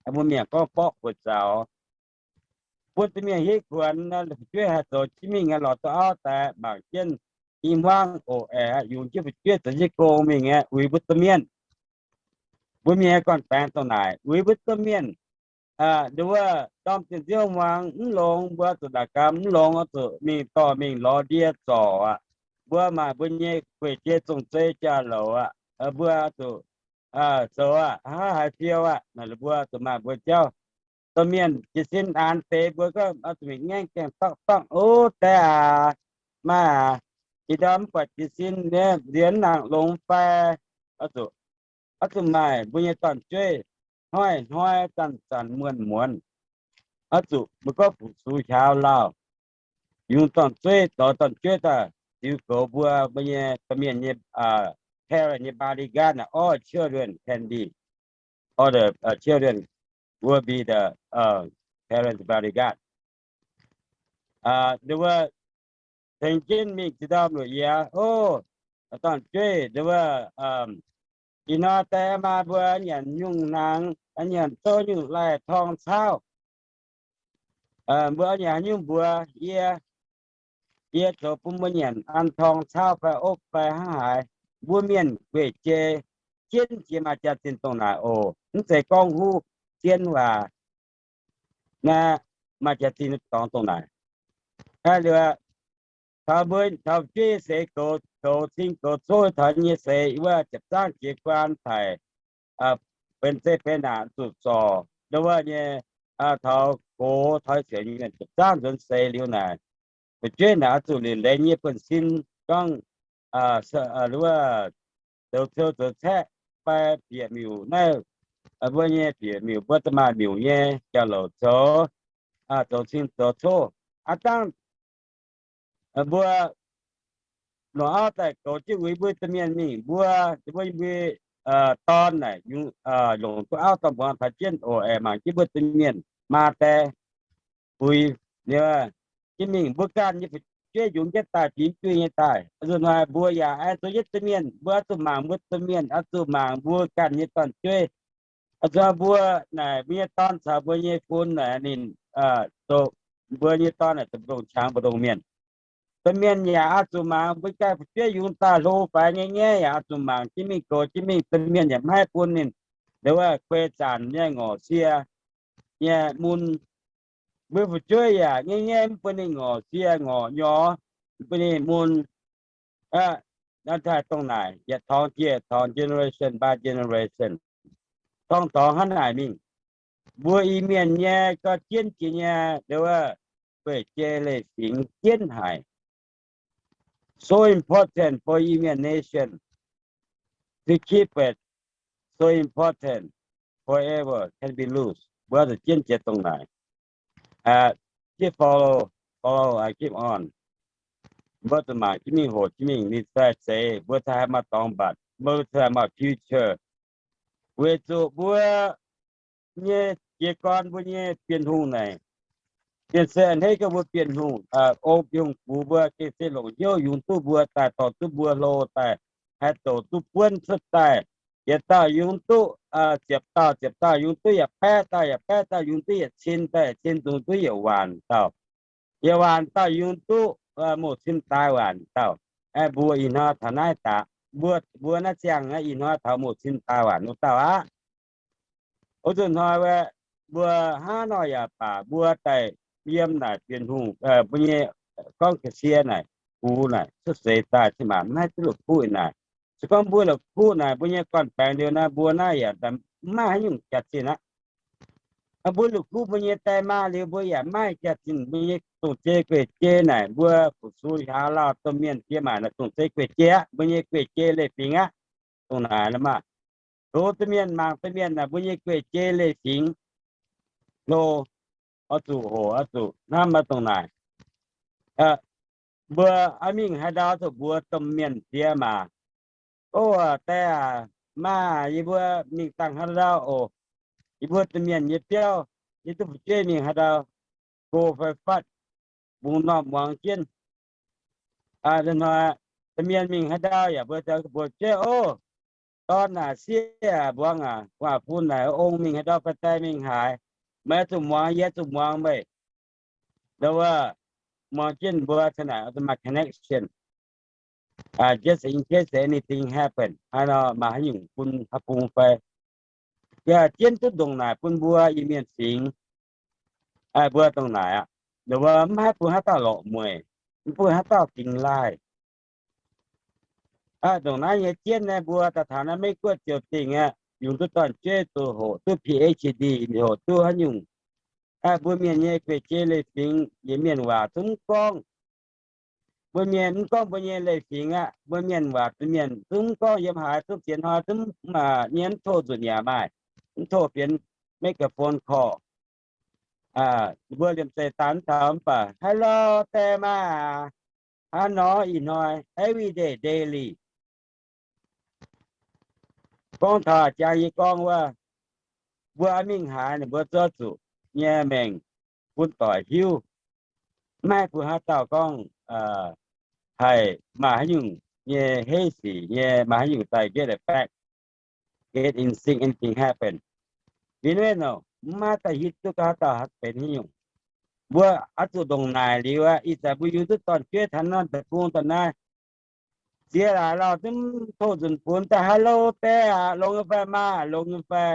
Mbuo mienh gorngv borqv buoz-zaux, bun domh mienh hitv kuonx. Fu'jueiv haih zoux jienv mingh lorz duqv auv daaih mangc jienv i hmuangv oc, aengx yungz jienv fu'jueiv zoux jienv gong mingh uix mbuo domh mienh. Mbuo mienh nyei gorn-baengx dongh naaic uix mbuo domh mienh. Nduov wuov ndorm zinh nziouv muangx mv longx mbuo zuqc ndaangc gaax mv longx oix zuqc mingh dorh mingh lorz ndie zorc aqv. Mbuo maaih mbuo nyei gueic jei zong-zei jauv-louc aqv. Mbuo zuqc zoux aqv, hnangv haaix fiou aqv, mbuo zuqc maaih mbuo jauv. Domh mienh jiez sin aanx deix mbuo gorngv oix zuqc mingh ngaengv gaengh dorngv dorngv, ov, deix aac, maaih aac, ih ndorm mv buatc jiez sin, nziex nangc longx fai, oix zuqc, oix zuqc maaih mbuo nyei dorn-jueiv hnoi-hnoi zanc-zanc muonz-muonz, oix zuqc mbuo gorngv fu-sux hiaaux lauh. Yungz dorn-jueiv, zoux dorn-jueiv daaih ziux goux mbuo, mbuo nyei domh mienh nyei parent nyei bodyguard naaic, all children can be, all the children will be the parents' bodyguard. Nduov wuov tengx jienv mingh zinh ndorm luoqc yiac, ov, dorn-jueiv, nduov wuov, ih hnoi daaih maa mbuo nyanc nyungc hnaangx, nyanc zouv nyungc lai-torng caauv. Mbuo nyanc haaix nyungc mbuox yie, yie zoux bun mbuo nyanc an torng caauv fai opv fai hnangv haaix. Mbuo mienh gueic jei jienv jiex maaih jaax-zinh dongh naaic oc. Mv zeiz gorngv huv zien waac. Naaiv maaih jaax-zinh dorngx dongh naaic. Liuz, taux mbuo taux fu'jueiv seix goux, goux cing goux coqv taux nyei seix wuov jiepc zaangv jiex guaan taaix, benx zeiv-benx naanc zuqc zorc nduov wuov nyei, taux gox taux siec nyei mienh jiepc zaangv nzuonx seix liuz naaic, fu'jueiv naaic oix zuqc liuc leiz nyei buonv-sin gorngv, nduov wuov, zoux cou zoux caeqv fai bieqc miuc naaiv, mbuo nyei bieqc miuc mbuo za'gengh maaih miuc nyei jauv-louc zoux, zoux cing zoux coqv. Aav dangh mbuo longc auv daaih goux jienv uix mbuo domh mienh mingh, mbuo, mbuo, mbuo dorn naaic yungz longc duqv auv dorn mbuangz taux jienv oc, aengx mangc jienv mbuo domh mienh maa die uix jienv mingh. Mbuo ganh nyei fu'jueiv yungz jienv daaih, fingx juih nyei daaih. Nzunc hnoi mbuo yaac aengx zoux jienv domh mienh, mbuo oix zuqc mangc mbuo domh mienh, oix zuqc mangc mbuo ganh nyei dorn-jueiv. Oix zuqc mbuo naaic mbuo nyei dorn caux mbuo nyei fun naaic ninh, mbuo nyei dorn naaic dongh qangx mbu'ndongx mienh. Domh mienh yaac oix zuqc mangc mbuo ganh fu'jueiv yungz daaih hlo faix nyei nyaiv yaac oix zuqc mangc jienv mingh, goux jienv mingh. Domh mienh yaac maiv bun ninh, nduov wuov, guei zanc nyei ngorc sie nyei mun. Mbuo fu'jueiv yaac nyaiv nyaiv mv bun ninh ngorc sie ngorc nyorx, mv bun ninh mun. Aqv, naaiv daaih dongh naaic yietc torngx jiex torngx, generation by generation, torngx-torngx hnangv naaic mingh. Mbuo Iu-Mienh nyei gorx-jienv jiex nyei, nduov wuov, gueic jei leiz-fingx jienv haic. So important for Iu-Mienh nation to keep it, so important, forever can be lose. Mbuo zuqc jienv jiex dongh naaic. Keep follow, follow, keep on. Mbuo zuqc mangc jienv mingh, hoqc jienv mingh, ninh daaih zeiz mbuo cingx haih maaih dorngx mbatc, mbuo cingx haih maaih future. Weic zuqc mbuo nyei jiez gorn, mbuo nyei Bienh-Hungh naaic, gengh se a'hneiv gaax mbuo Bienh-Hungh, o Bienh-Hungh gux mbuo, gengh se longc hnyouv yungz duqv mbuo daaih, dorh duqv mbuo hlo daaih, haih douc duqv buonv cuotv daaih. Yietc dauh yungz duqv ziepc dauh, ziepc dauh yungz duqv yietc baeqv dauh, yietc baeqv dauh yungz duqv yietc cin dauh, yietc cin yungz duqv yietc waanc dauh, yietc waanc dauh yungz duqv mouc cin daaih waanc dauh. Mbuo ih hnoi taux naaiv daaih, mbuo, mbuo naaiv ziangh ih hnoi taux mouc cin daaih waanc wuov dauh aqv. Oix zuqc hnoi wuov, mbuo hnangv nor yaac baac mbuo daaih yiem naaic Bienh Hungh, mbuo nyei gorngv ga'sie naaic, gux naaic cuotv seix daaih cin-maanc maiv duqv la'kuqv naaic. Se gorngv mbuo la'kuqv naaic, mbuo nyei gorn-baengx liuz naaiv, mbuo naaiv yaac maiv haaix nyungc jaax-zinh aqv. Mbuo la'kuqv mbuo nyei die maa liuz, mbuo yaac maiv jaax-zinh. Mbuo nyei dongh zei gueic jei naaic, mbuo fu-sux hiaaux lauh domh mienh die maac naaic dongh zei gueic jei aqv. Mbuo nyei gueic jei leiz-fingx aqv. Dongh naaic maah, loz domh mienh mangc domh mienh naaic, mbuo nyei gueic jei leiz-fingx loz, oix zuqc hoqc, oix zuqc hnamv dongh naaic. Mbuo mingh haaix ndau zuqc mbuox domh mienh die maac, o, die aac, maa, yie mbuo mingh dangh haaix ndau oc. Yie mbuo domh mienh nyei biauv, yie duqv fu'jueiv mingh haaix ndau, go fai fatv, bungx normh muangx jienv. Hnoi domh mienh mingh haaix ndau yaac mbuo mbuox fu'jueiv, o, dorn aac, sieqv aac, mbuangz aac, gu'nguaaic fun naaic ong mingh haaix ndau fai die mingh haaix, meih zuqc muangx, yie zuqc muangx meih. Ndo wuov, muangx jienv mbuo caux naaic maaih connection, just in case anything happen, haaix nor maaih haaix nyungc bun haaix bung fai. Yaac jienv duqv ndongc naaic bun mbuo Iu-Mienh fingx. Mbuo dongh naaic aqv, ndo wuov mv haih bun haaix dauh lorqc mueic, mv bun haaix dauh dingx laaih. Ndongc naaiv nyei jienv naaiv mbuo daaih taux naaiv Meiv Guoqv ziouc dingc aqv, yungz duqv dorn-jueiv, duqv hoqc duqv P H D, hoqc duqv haaix nyungc. Mbuo mienh nyei gueic jei leiz-fingx, yie mienh waac zungv mv gorngv. Mbuo mienh mv gorngv mbuo nyei leiz-fingx aqv. Mbuo mienh waac, mienh zungv mv gorngv yiem haaix, zungv sienx hnoi zungv nyei mv tov nzunc yaac maaih, mv tov fienx microphone call. Mbuo liemh zeih daaih mv taux mv baac, hello, die maa, hnangv nor ih hnoi, every day, daily. Gorngv taux jangx yie gorngv wuov, mbuo mingh haaix ninh mbuo zuov zuqc nyei mengh bun doic hiuv. Maiv bun haaix dauh gorngv haih maaih haaix nyungc nyei heiv sic nyei, maaih haaix nyungc daaih get it back, get in sync, anything happen. Liuz naaiv nor, maiv daaih hiuv duqv haaix dauh benx haaix nyungc. Mbuo oix zuqc ndongc naaic liuz aqv. Ih zanc mbuo yungz duqv dorn-jueiv taux norm deic-bung daaih naaiv, ziex laaix lauh zungv tov nzunc funx daaih, hello, die aac, longx nyei fai maa, longx nyei fai?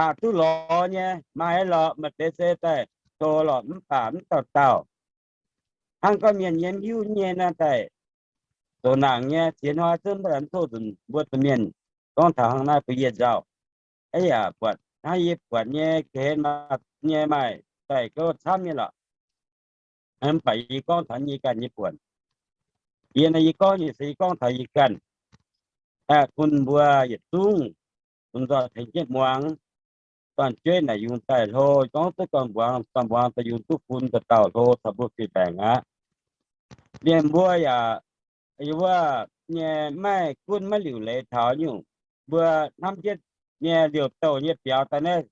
Aqc duqv lorz nyei, maaih lorqc, maaih deix se daaih zoux lorqc mv baac mv dauh dauh. Hnangv gorngv mienh nyei mv hiuv nyei naaiv daaih zoux nangc nyei, ziex hnoi zungv mv tov nzunc mbuo domh mienh gorngv taux hnangv naaiv bun yie nzauh. Aa yaac buatc hnangv yie buatc nyei ga'hlen nyei maaih daaih gouv camv nyei lorqc. Mv baac yie gorngv taux yie ganh nyei buonc. Yie naaiv yie gorngv nyei se yie gorngv taux yie ganh. Bun mbuo yietc zungv, bun nzoih tengx jienv muangx. Dorn-jueiv naaic yungz daaih hlo, gorngv duqv dorn-mbuangz, dorn-mbuangz daaih yungz duqv fun dauh dauh hlo caux mbuo fih mbaengc aqv. Liemh mbuo yaac, wuov nyei, maiv gunv maiv liuc leiz taux nyungc. Mbuo hnamv jienv nyei liouh douh nyei biaux daaih naaiv,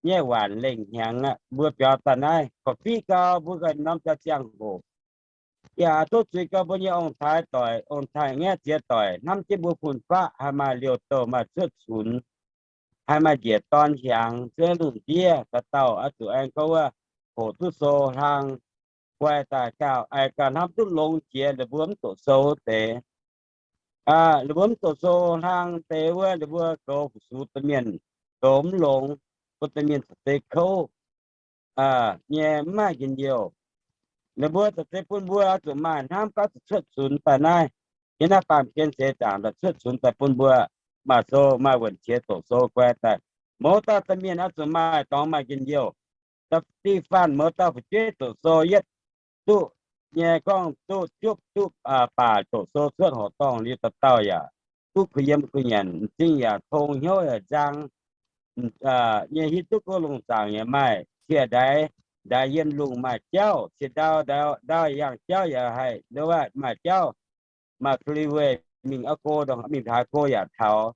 nyei waanc lengh hnyangx aqv. Mbuo biaux daaih naaiv korv-fiqv gau, mbuo ganh norm jauv ziangh hoc yaac tov zuiz gau mbuo nyei ong-taaix doic, ong-taaix ngaeqv ziex doic hnamv jienv mbuo fun-faqv haih maaih liouh douh maaih cuotv cunx, haih maaih njiec dorn hiaangx zuov lungh ndiev. Dauh dauh oix zuqc aengx gorngv wuov, hoqc duqv sou hlang guai daaih gauh, aengx gauh hnamv duqv longx jiex ninh mbuo mv doqc sou wuov deix. Ninh mbuo mv doqc sou hlang deix wuov, ninh mbuo goux fu-sux domh mienh goux mv longx, bun domh mienh caux zeiz kouv nyei mv maaih njien-youh. Ninh mbuo caux zeiz bun mbuo oix zuqc maaih hnamv gaax zuqc cuotv cunx daaih naaiv. Yiem naaiv baamh gen seix zaangc daaih cuotv cunx daaih bun mbuo maaih sou, maaih wuonh qiex doqc sou guai daaih. Mouz dauh domh mienh oix zuqc maaih dorngx maaih njien-youh. Da'faanh mouz dauh fu'jueiv doqc sou yietv duqv nyei gorngv duqv juqv duqv baac doqc sou cuotv horqc dorngh liuz, dauh dauh yaac duqv kuh yiem kuh nyanc, m'zing yaac tong, hnyouv yaac nzang nyei, hiuv duqv gouv lungh zaangc yaac maaih, cie ndaix, ndaix yiem lungh maaih jauv, cie ndau, ndau yangh jauv yaac haih ndo wuov maaih jauv, maaih freeway mingh aqv, go mingh taux go yaac taux.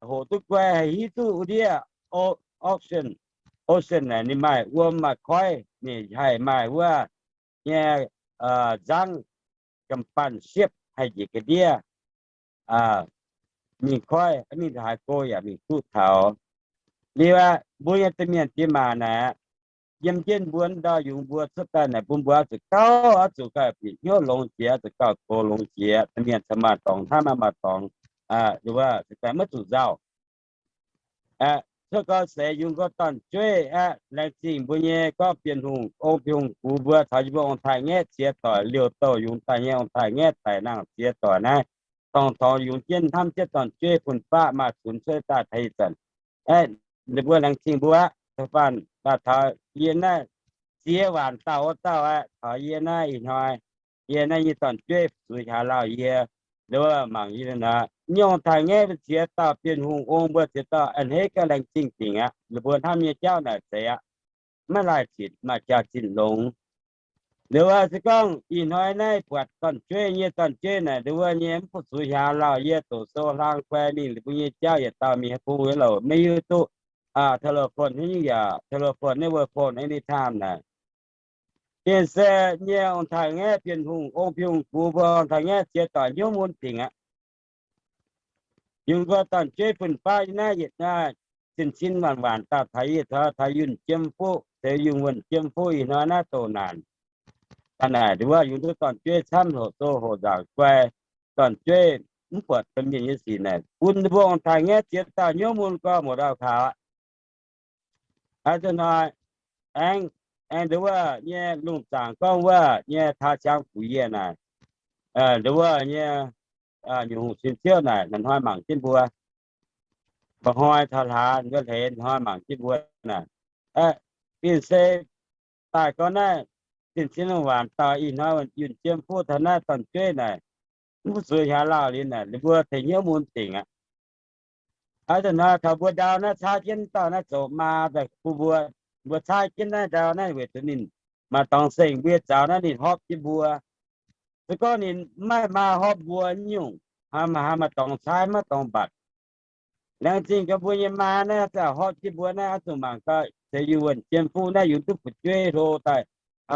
Hoqc duqv guai haih hiuv duqv wuov ndiev ocean, ocean naaic ninh maaih wuom maaih koiv, ninh haih maaih wuov nyei nzangv, ga'mbanh siepv haih njiec ga'ndiev mingh koiv, mingh taux haaix go yaac mingh duqv taux. Liuz aqv, mbuo nyei domh mienh diex maac naaic, yiem jienv mbuo ndau yungz mbuo cuotv daaih naaic bun mbuo oix zuqc gauh, oix zuqc gauh bieqc hnyouv longx jiex, oix zuqc gauh gox longx jiex, domh mienh cingx maaih dorngx hnamv, maaih dorngx, wuov, maiv zuqc nzauh. Aeqv, cuotv gau seix yungz gau dorn-jueiv aeqv, laengz zingh mbuo nyei gorngv Bienh Hungh, ong Bienh Hungh gux mbuo caux yie mbuo ong-taaix-ngaeqv ziex doic liouc douh yungz daaih nyei ong-taaix-ngaeqv daic nangh ziex doic naaiv, tongx-tongx yungz jienv hnamv jienv dorn-jueiv fun-faqv maaih cunx cuotv daaih taux ih zanc. Aeqv, ninh mbuo laengz zingh mbuo aqv. Da'faanh daaih taux yie naaiv ziex waanc dauh wuov dauh aqv. Taux yie naaiv ih hnoi, yie naaiv nyei dorn-jueiv fu-sux hiaaux lauh yie, nduov mangc yie naaiv, nyungc taaix-ngaeqv mbuo ziex dauh, Bienh Hungh ong mbuo ziex dauh a'hneiv gauh laengz zingh dingc aqv. Ninh mbuo hnamv nyei jauv naaic zeiz aqv, maiv laih zitc, maaih jaax-zinh longx. Nduov se gorngv ih hnoi naaiv buatc dorn-jueiv nyei dorn-jueiv naaic, nduov nyei mv fu-sux hiaaux lauh yie, doqc sou hlang guai mingh, ninh mbuo nyei jauv yietc dauh mingh haaix bung wuov louc maiv hiuv duqv. Telephone haaix nyungc yaac telephone, network phone anytime naaic. Gengh se nyei ong-taaix-ngaeqv, Bienh Hungh ong, Bienh Hungh gux mbuo ong-taaix-ngaeqv ziex doic hnyouv mun dingc aqv. Yungz gau dorn-jueiv fun-faqv naaiv yietc, zinh cin waanc waanc daaih taux yie, taux Yunh Jiem Fuqv, se Yunh Wuonh Jiem Fuqv ih hnoi naaiv doh naanc. Aa naaic nduov yungz duqv dorn-jueiv camv, hoqc sou hoqc nzaangc guai, dorn-jueiv mv buatc domh mienh nyei sic naaic, bun mbuo ong-taaix-ngaeqv ziex dauh hnyouv mun gorx muoz-dauh kaux aqv. Aa, zuqc hnoi aengx, aengx nduov nyei lungh zaangc gorngv wuov nyei taaix-ziangx fuc yie naaic, nduov nyei nyungc hungh sin ziouv naaic, hnoi mangc jienv mbuo. Mba'hnoi taux hlaax nduov hleix, hnoi mangc jienv mbuo naaic. Aa, gengh se daaih gorngv naaiv zinh cin waanc dauh ih hnoi Yunh Jiem Fuqv taux naaiv dorn-jueiv naaic, mv fu-sux hiaaux lauh liuz naaic, ninh mbuo tengx hnyouv mun dingc aqv. Aa, zuqc hnoi taux mbuo ndau naaiv caaiv jienv dauh naaiv zoux maa daaih bun mbuo, mbuo caaiv jienv naaiv ndau naaiv weic zuqc ninh maaih dorngx seng mbuo zaux naaiv ninh hopv jienv mbuo. Se gorngv ninh maiv maaih hopv mbuo nyungc, haaix maaih dorngx caaiv maiv dorngx mbatc. Laengz zingh gaax mbuo nyei maa naaiv, za'gengh hopv jienv mbuo naaiv, oix zuqc mangc gaax, se Yunh Wuonh Jiem Fuqv naaiv yungz duqv fu'jueiv hlo daaih.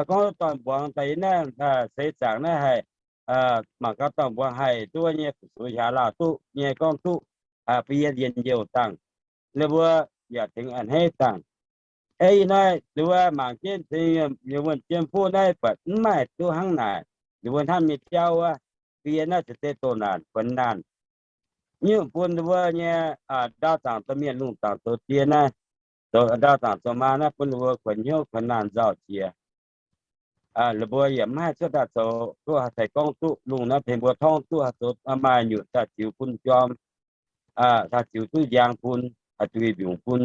Gorngv dorn-mbuangz daaih yie naaiv seix zaangc naaiv haih mangc gaax dorn-mbuangz haih nduov nyei fu-sux hiaaux lauh duqv nyei gorngv duqv bun yie njien-youh dangh. Ninh mbuo yaac tengx a'hneiv dangh. Ei, ih hnoi ninh mbuo mangc jienv Yunh Wuonh Jiem Fuqv naaiv buatc mv maaih duqv hnangv naaic, ninh mbuo hnamv nyei jauv wuov, bun yie naaiv ceix deix doh naanc kuonx naanh. Nyungc bun ninh mbuo nyei ndau zaangc domh mienh, lungh zaangc zoux die naaiv, zoux ndau zaangc zoux maa naaiv bun ninh mbuo kuonx hnyouv kuonx naanh nzauh jiex. Ninh mbuo yaac mv haih cuotv daaih zoux duqv haih gorngv duqv lungh naaiv tengx mbuo torngv duqv haih zoux maaih nyutc daaih ziux bun jorm, haih ziux duqv njang bun, haih duih mbiungc bun,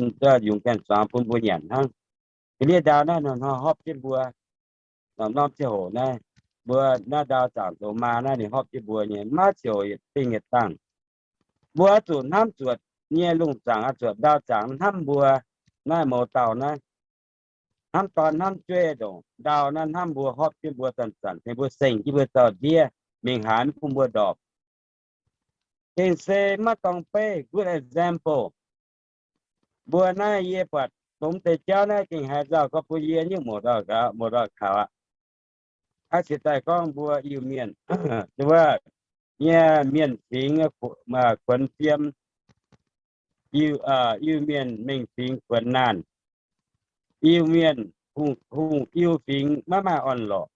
yungz gaengh zuangx bun mbuo nyanc hnangv. Ga'ndiev ndau naaiv hnoi-hnoi hopv jienv mbuo, norm-norm ziangh hoc naaiv, mbuo naaiv ndau zaangc zoux maa naaiv ninh hopv jienv mbuo nyei, maiv ziouc yietc dingh yietc dangh. Mbuo oix zuqc hnamv zuotc nyei lungh zaangc, oix zuqc ndau zaangc hnamv mbuo naaiv mouz dauh naaiv, hnamv dorn hnamv jueiv ndongc ndau naaiv hnamv mbuo, hopv jienv mbuo zanc-zanc, tengx mbuo seng jienv mbuo zaux-ndiev, mingh haaix mv bun mbuo ndorpc. Gengh se maiv dorng beiv, good example. Mbuo naaiv yie buatc dongh deix jauv naaiv gengh haiz nzauh gorngv bun yie nyungc muoz-doic kaux aqv. Aqv, ciex daaih gorngv mbuo Iu-Mienh, wuov, nyei mienh fingx kuonx fiem, Iu-Mienh mengh fingx kuonx naanh, Iu-Mienh hungh Iu fingx maiv maaih orn-lorqc.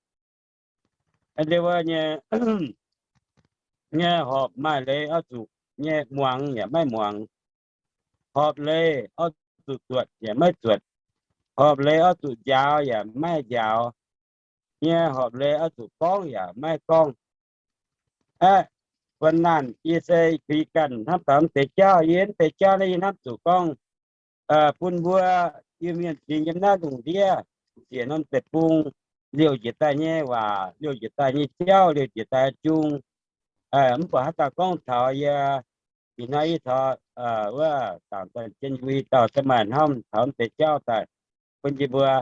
Wuov nyei, nyei horpc maaih leiz oix zuqc nyei muangx yaac maiv muangx, horpc leiz oix zuqc zuotc yaac maiv zuotc, horpc leiz oix zuqc njaaux yaac maiv njaaux, nyei horpc leiz oix zuqc gorngv yaac maiv gorngv. Aqv, kuonx naanh yie se kuinx ganh hnamv taux mv deix jauv, yie mv deix jauv naaiv yie hnamv zuqc gorngv bun mbuo Iu-Mienh fingx yiem naaiv lungh ndiev, ziec norm deic-bung, liouh njiec daaih nyei waac, liouh njiec daaih nyei jauv, liouh njiec daaih jung, mv baac haaix dauh gorngv taux yie, ih hnoi yie taux wuov zaangc daaih jien mbuo i dauh se maaih hnamv taux mv deix jauv daaih bun yie mbuo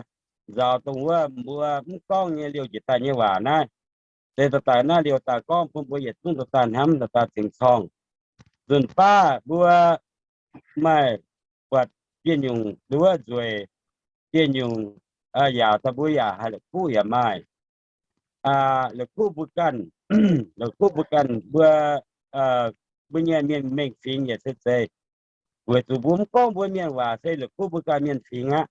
nzaaux dongh wuov mbuo mv gorngv nyei liouh njiec daaih nyei waac naaiv. Se dorh daaih naaiv liouh daaih gorngv bun mbuo yietc zungv dorh daaih hnamv, dorh daaih cingx corngh. Nzunc baav mbuo maaih buatc dieh nyungc nduov nzueic, dieh nyungc yaauc daaih mbuo yaac haih la'kuqv yaac maaih. La'kuqv mbuo ganh, la'kuqv mbuo ganh mbuo, mbuo nyei mienh mengh fingx yaac se zeiz, weic zuqc mbuo mv gorngv mbuo mienh waac se la'kuqv mbuo ganh mienh fingx aqv.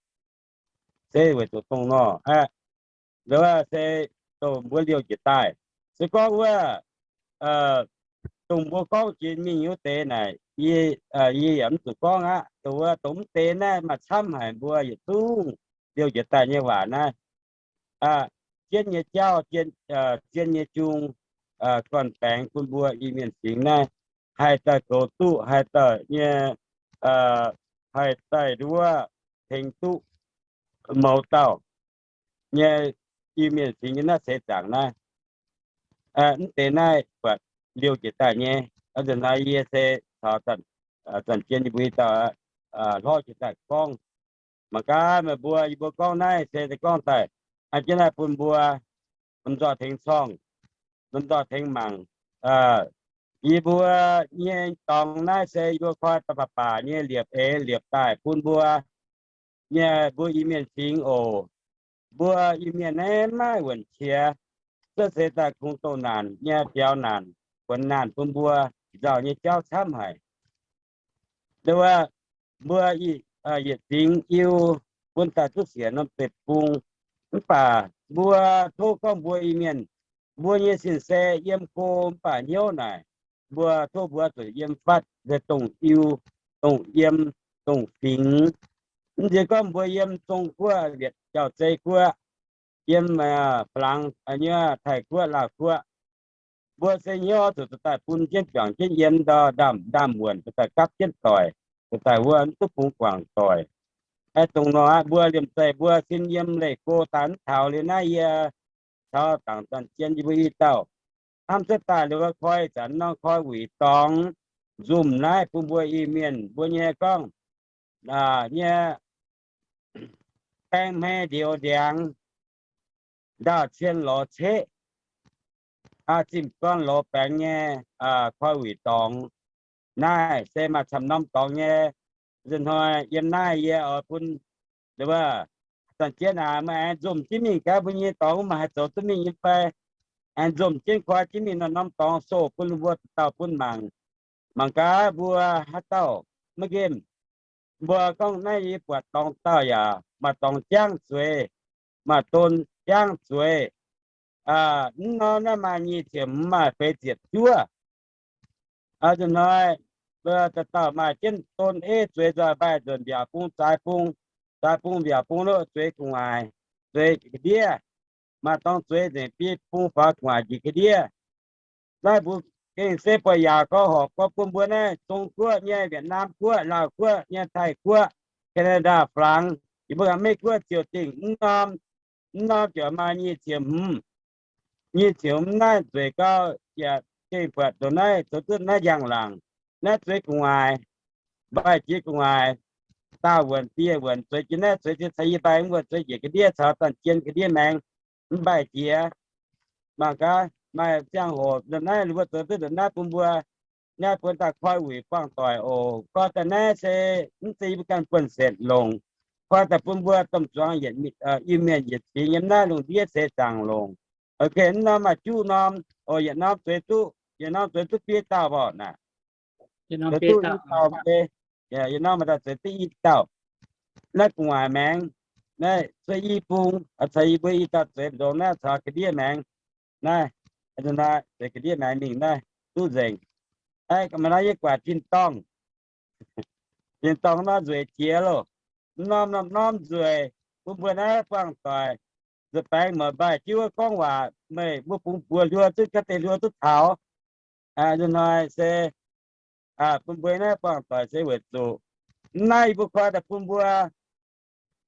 Se weic zuqc dongh nor aqv, se dongh mbuo liouh njiec daaih. Se gorngv wuov, dongh mbuo gorngv jiex mingh wuov deix naaic, yie, yie yaac mv zuqc gorngv aqv. Dongh wuov, dongh mv deix naaiv maaih camv haic mbuo yietc zungv liouh jiex daaih nyei waac naaiv. Jienv nyei jauv, zien nyei jung, gorn-baengx bun mbuo Iu-Mienh fingx naaiv haih daaih goux duqv, haih daaih nyei, haih daaih nduov tengx duqv mouz dauh nyei Iu-Mienh fingx nyei naaiv seix zaangc naaiv. Mv deix naaiv buatc liouh jiex daaih nyei. Nzunc hnoi yie se caux Zanc Jien yie mbuo i dauh hlorv jiex daaih gorngv. Mangc gaax meih mbuo, yie mbuo gorngv naaiv se gorngv daaih, jienv naaiv bun mbuo lomh nzoih tengx corngh, lomh nzoih tengx mangc. Yie mbuo nyei dorngx naaiv se yie mbuo koi daaih baac baac nyei liepc eix liepc daaih bun mbuo nyei, mbuo Iu-Mienh fingx oc. Mbuo Iu-Mienh naaiv maiv wuonc qiex, cuotv seix daaih kungx doh naanc nyei biaux naanc, wuonx naanc bun mbuo nzauh nyei jauv camv haic. Wuov, mbuo yietc fingx Iu bun daaih duqv siec norm deic-bung. Mv baac mbuo tov gorngv mbuo Iu-Mienh, mbuo nyei sin-saeng yiem go mv baac hnyouv naaic, mbuo tov mbuo zuqc yiem fatv se dongh Iu, dongh yiem, dongh fingx. Mv nziex gorngv mbuo yiem Zong-Guoqv, Wietc Jauv-Zei Guoqv, yiem Faa^laangx nyei, Taiv-Guoqv, Laauh Guoqv, mbuo se hnyouv zuqc daaih bun jienv juangc jienv yiem ndau ndaamv ndaamv muonc, zuqc daaih gapv jienv doic, zuqc daaih wuov mv duqv bungx guangc doic. Dongh nor aqv, mbuo liemh zeih mbuo sin yiem leih go daaih mv taux liuz naaiv, yie caux Dangc Zanc Jien yie mbuo i dauh hnamv cuotv daaih liuz koi zanc nor koi wuic dorngx nzumh naaiv bun mbuo Iu-Mienh mbuo nyei gorngv nyei baeng hmei ndioux ndiangx, ndaauh cien lorz ceqv, zimh gorn lorz baengx nyei koi wuic dorngx. Naaiv se maaih camv norm dorngx nyei. Nzunc hnoi yiem naaiv yie oix bun, Zanc Jien aac, meih aengx nzumh jienv mingh gaax mbuo nyei dorngx maaih haih zoux duqv mingh nyei fai? Aengx nzumh jienv koi jienv mingh norm-norm dorngx soh bun mbuo dauh bun mangc. Mangc gaax mbuo haaix dauh maiv nqemh. Mbuo gorngv naaiv yie buatc dorngx dauh yaac maaih dorngx jangv zueiz, maaih don jangv zueiz. Mv norm naaiv maaih nyic ziepc hmz, maaih feix ziepc juov. Nzunc hnoi dauh dauh maaih jienv don eiv zueiz nzoih mbaih nzunc mbiaauc bung, zaaix bung, zaaix bung mbiaauc bung loh, zueiz gu'nguaaic, zueiz ga'ndiev. Maaih dorngx zueiz nzengc biei bung faaux gu'nguaaic njiec ga'ndiev. Naaiv mbuo gengh se buatc yaac gorx horpc gorx bun mbuo naaiv Zong-Guoqv nyei, Wietc^naam Guoqv, Laauh Guoqv nyei, Taiv Guoqv, Canada, Faa^laangx, yie mbuo ganh Meiv Guoqv ziouc dingh mv norm, mv norm ziouc maaih nyic ziepc hmz, nyic ziepc hmz naaiv nzueic gau, yaac gengh buatc ndongc naaiv zoux duqv naaiv njang-laangc. Naaiv zueiz gu'nguaaic, mbaih jiex gu'nguaaic, daauh wuonc dieh wuonc zueiz jiex naaiv, zueiz jiex caux yie mbaih wuov, zueiz njiec ga'ndiev caux Zanc Jien ga'ndiev maengx, mv mbaih jiex. Mangc gaax maaih ziangh hoc ndongc naaiv mbuo zoux duqv ndongc naaiv bun mbuo, naaiv bun daaih koi wuic buangh doic oc. Gorx daaih naaiv se mv zeiz yie mbuo ganh buonv setv longc. Koi daaih bun mbuo domh zuangx yietc, Iu-Mienh yietc fingx yiem naaiv lungh ndiev seix zaangc longc. Ok, mv norm maaih juqv norm oc. Yietc norm zueiz duqv, yietc norm zueiz duqv biei dauh mborqc naaic. Zueiz duqv i dauh, yietc norm maaih daaih zueiz duqv i dauh. Naaiv gu'nguaaic maengx, naaiv cuotv i bung, caux yie mbuo i dauh zueiz ndongx naaiv caux ga'ndiev maengx. Naaiv, zueiz ga'ndiev maengx mingh naaiv duqv nzengc. Aa, maaih norm yie guaax tin-dorngh, tin-dorngh norm nzueic jiex loh. Mv norm norm norm nzueic, bun mbuo naaiv buangh doic. Nzueic baengx meih mbaih jienv wuov gorngv waac, meih mbuo bungx buoz hluo duqv, ga'deix hluo duqv taux. Nzunc hnoi se bun mbuo naaiv buangh doic se weic zuqc mv naaiv yie mbuo koi daaih bun mbuo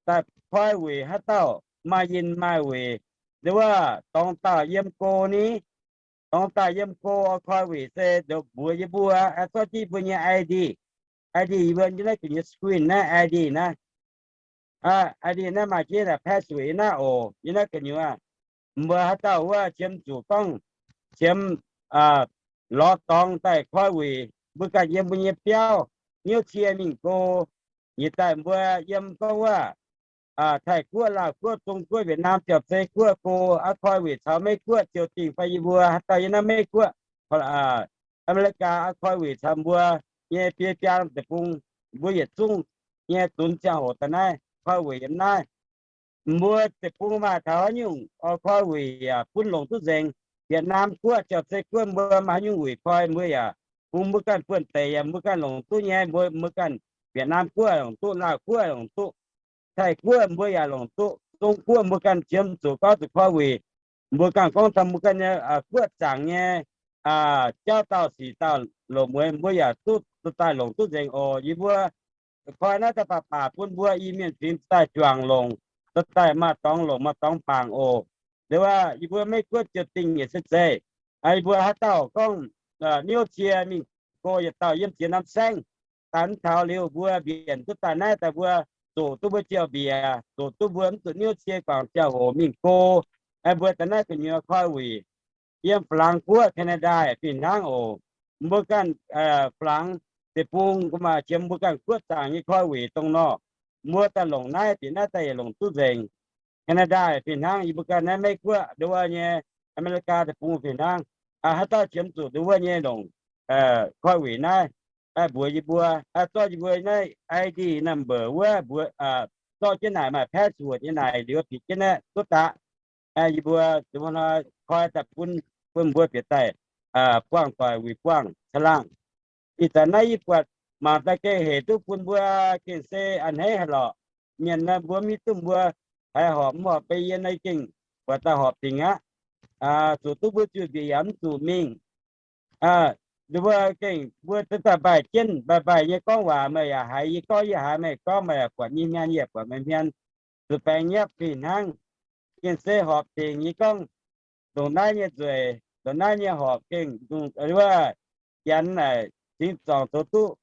daaih koi wuic haaix dauh maaih yinh maaih wuic, nduov dorngx dauh yiem go ni. Dorngx dauh yiem go oix koi wuic se ndoqc mbuox yie mbuo, zorqv jienv mbuo nyei I D. I D yie mbuo yiem naaiv gu'nyuoz screen naaiv I D naaiv. I D naaiv maaih jienv password yiem naaiv oc, yiem naaiv gu'nyuoz. Mbuo haaix dauh wuov qiemx zuqc gorngv qiemx lorz dorngx daaih koi wuic, mbuo ganh yiem mbuo nyei biauv hnyouv cie mingh go. Nyiec daaih mbuo yiem gorngv wuov Taiv Guoqv, Laauh Guoqv, Zong Guoqv, Wietc Naam, Jauv Zei Guoqv go, aa, koi wuic caux Meiv Guoqv ziouc dingh fai yie mbuo haaix dauh yiem naaiv Meiv Guoqv, Aa, America aa, koi wuic caux mbuo nyei biei biaa norm deic-bung, mbuo yietc zungv nyei dunx ziangh hoc daaih naaiv koi wuic yiem naaiv. Mbuo deic-bung maaih taux haaix nyungc oix koi wuic yaac bun longc duqv nzengc. Wietc Naam Guoqv, Jauv Zei Guoqv mbuo maaih haaix nyungc wuic koi mbuo yaac bun mbuo ganh buonv-deic yaac mbuo ganh longc duqv nyei, mbuo, mbuo ganh Việt Nam guoqv longc duqv, Laauh guoqv longc duqv, Taiv guoqv mbuo yaac longc duqv, Zong guoqv mbuo ganh qiemx zuqc gorngv zuqc koi wuic. Mbuo ganh gorngv taux mbuo ganh nyei guoqv zaangc nyei jauv dauh sic dauh loz-mueiz mbuo yaac duqv daaih longc duqv nzengc oc. Yie mbuo koi naaiv daaih baac baac bun mbuo Iu-Mienh fingx daaih juangc longc, daaih maaih dorngx longc maaih dorngx bangc oc. Nduov, yie mbuo Meiv Guoqv ziouc dingh nyei se zeiz, yie mbuo haaix dauh gorngv niouv cie mingh go yietc dauh yiem ziex norm saengv, daaih mv taux liuz mbuo mbienc duqv daaih naaiv daaih mbuo zoqc duqv mbuo jauv-mbiec, zoqc duqv mbuo mv zuqc niouv cie guangc ziangh hoc mingh go. Mbuo daaih naaiv gu'nyuoz koi wuic yiem Faa^laangx guoqv, Canada fih hnangv oc. Mbuo ganh Faa^laangx deic-bung maaih jiem mbuo ganh guoqv zaangc nyei koi wuic dongh nor. Mbuo daaih longc naaiv, bieqc naaiv daaih yietc longc duqv nzengc. Canada fih hnangv, yie mbuo ganh naaiv Meiv Guoqv nduov nyei, America deic-bung fih hnangv. Haaix dauh qiemx zuqc nduov nyei longc koi wuic naaiv, mbuox yie mbuo, zorqv yie mbuo naaiv I D number wuov mbuox, zorqv jienv naaic maaih password nyei naaic liuz bieqc jienv naaiv duqv daqv. Yie mbuo hnoi koi daaih bun, bun mbuo bieqc daaih buangh doic wuic buangh caangh laangh. Ih zanc naaiv yie buatc mangc daaih gengh hec duqv bun mbuo gengh se a'hneiv haaix lorqc. Mienh naaiv mbuo mv hiuv duqv mbuo haiz horpc mv horpc, beiv yie naaiv gengh buatc daaih horpc dingc aqv. Zuqc duqv mbuo juiv-mbiec yaac mv zuqc mingh. Mbuo gengh mbuo daaih mbaih jienv mbaih mbaih nyei gorngv waac, meih yaac haiz yie gorngv, yie haiz meih gorngv, meih yaac buatc yie hmien, yie yaac buatc meih hmien, zuqc baengh nyapv fih hnangv. Gengh se horpc dingc nyei gorngv, ndongc naaiv nyei nzueic, ndongc naaiv nyei horpc gengh wuov, janx naaic cingx zorngc zoux duqv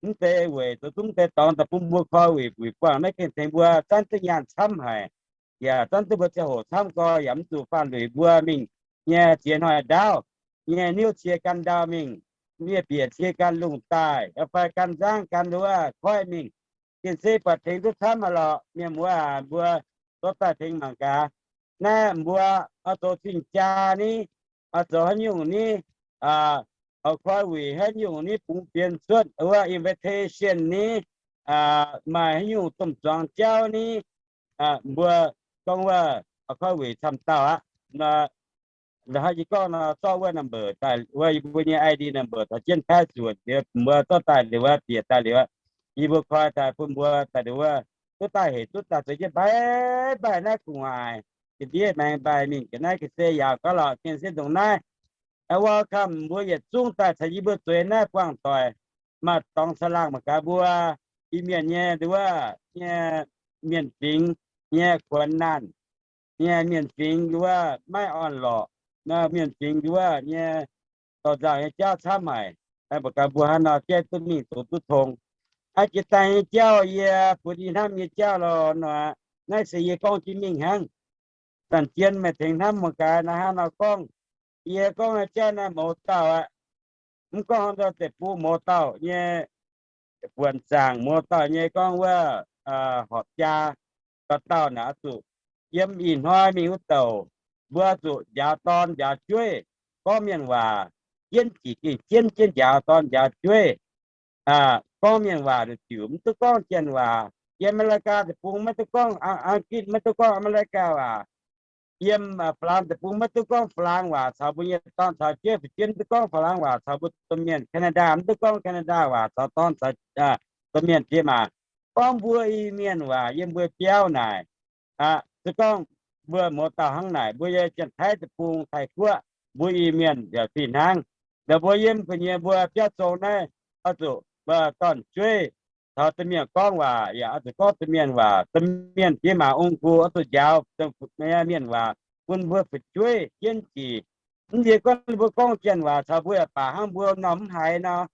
mv deix weic, zoux duqv mv deix dorngx daaih bun mbuo koi wuic, wuic buangh naaiv gengh tengx mbuo zanv duqv nyaanh camv haic, yaac zanv duqv mbuo ziangh hoc camv gorx, yaac mv zuqc faanh luic mbuo mingh nyei ziex hnoi ndaauv nyei niouv cie gan ndau mingh, miev bieqc cie gan lungh daaih, fai gan nzangv gan nduov koiv mingh. Gengh se buatc tengx duqv camv haic lorqc. Mienh muoz aac, mbuo zorqv daaih tengx mangc gaax. Naaiv mbuo oix zoux cing-jaa ni, oix zoux haaix nyungc ni, oix koi wuic haaix nyungc ni, bungx fienx cuotv wuov invitation ni, maaih haaix nyungc domh zuangx jauv ni, mbuo gorngv wuov oix koi wuic camv dauh aqv. Hnangv yie gorngv nor, zorqv wuov number daaih, wuov yie mbuo nyei I D number taux jienv password liuz, mbuo zorqv daaih liuz wuov, bieqc daaih liuz, yie mbuo koi daaih bun mbuo daaih liuz wuov, duqv daaih hec duqv daaih zoux jienv mbaih mbaih naaiv gu'nguaaic, ga'ndiev maengx mbaih mingh ga'naaiv ga'sie yaac gauh lorqc. Gengh se ndongc naaiv, welcome mbuo yietc zungv daaih caux yie mbuo zueiz naaiv buangh doic, maaih dorngx caangh laangh mangc gaax mbuo Iu-Mienh nyei nduov nyei mienh fingx nyei kuonx naanh nyei mienh fingx nduov maiv orn-lorqc, mienh fingx nduov nyei dorh nzangc nyei jauv camv haic. Mangc gaax mbuo hnangv nor jaiv duqv mingh zoux duqv tong. Aa, jiex daaih nyei jauv yie funx yie hnamv nyei jauv lorqc nor, naaiv se yie gorngv jienv mingh hnangv. Zanc jien meih tengx hnamv mangc gaax naaiv hnangv nor gorngv. Yie gorngv jauv naaiv mouz dauh aqv. Mv gorngv haaix nor deic-bung mouz dauh nyei, buonc zaangc mouz dauh nyei gorngv wuov horpc jaa, dauh dauh naaic oix zuqc yiem ih hnoi mingh wuov douc, mbuo oix zuqc njaaux dorn njaaux jueiv gorngv mienh waac, jienv jiex gengh jienv jienv njaaux dorn njaaux jueiv gorngv mienh waac nduqc diuc, mv duqv gorngv janx waac. Yiem America deic-bung maiv duqv gorngv, Ang-gitv maiv duqv gorngv America waac. Yiem Faa^laangx deic-bung maiv duqv gorngv Faa^laangx waac caux mbuo nyei dorn caux jueiv, fu'jueiv mv duqv gorngv Faa^laangx waac caux mbuo domh mienh, Canada mv duqv gorngv Canada waac caux dorn caux domh mienh jiex maac. Gorngv mbuo Iu-Mienh waac yiem mbuo biauv naaic, se gorngv mbuo mouz dauh hnangv naaic, mbuo yiem Janx-Taiv deic-bung, Taiv-Guoqv, mbuo Iu-Mienh yaac fih hnangv. Ndau mbuo yiem gu'nyuoz mbuo biauv zong naaiv, oix zuqc dorn-jueiv taux domh mienh gorngv waac yaac oix zuqc gorngv domh mienh waac. Domh mienh jiex maac ong-gux oix zuqc njaaux mienh waac bun mbuo fu'jueiv jienv jiex. Mv nziex gorngv mbuo gorngv janx waac caux mbuo yaac baac hnangv mbuo norm mv haiz nor,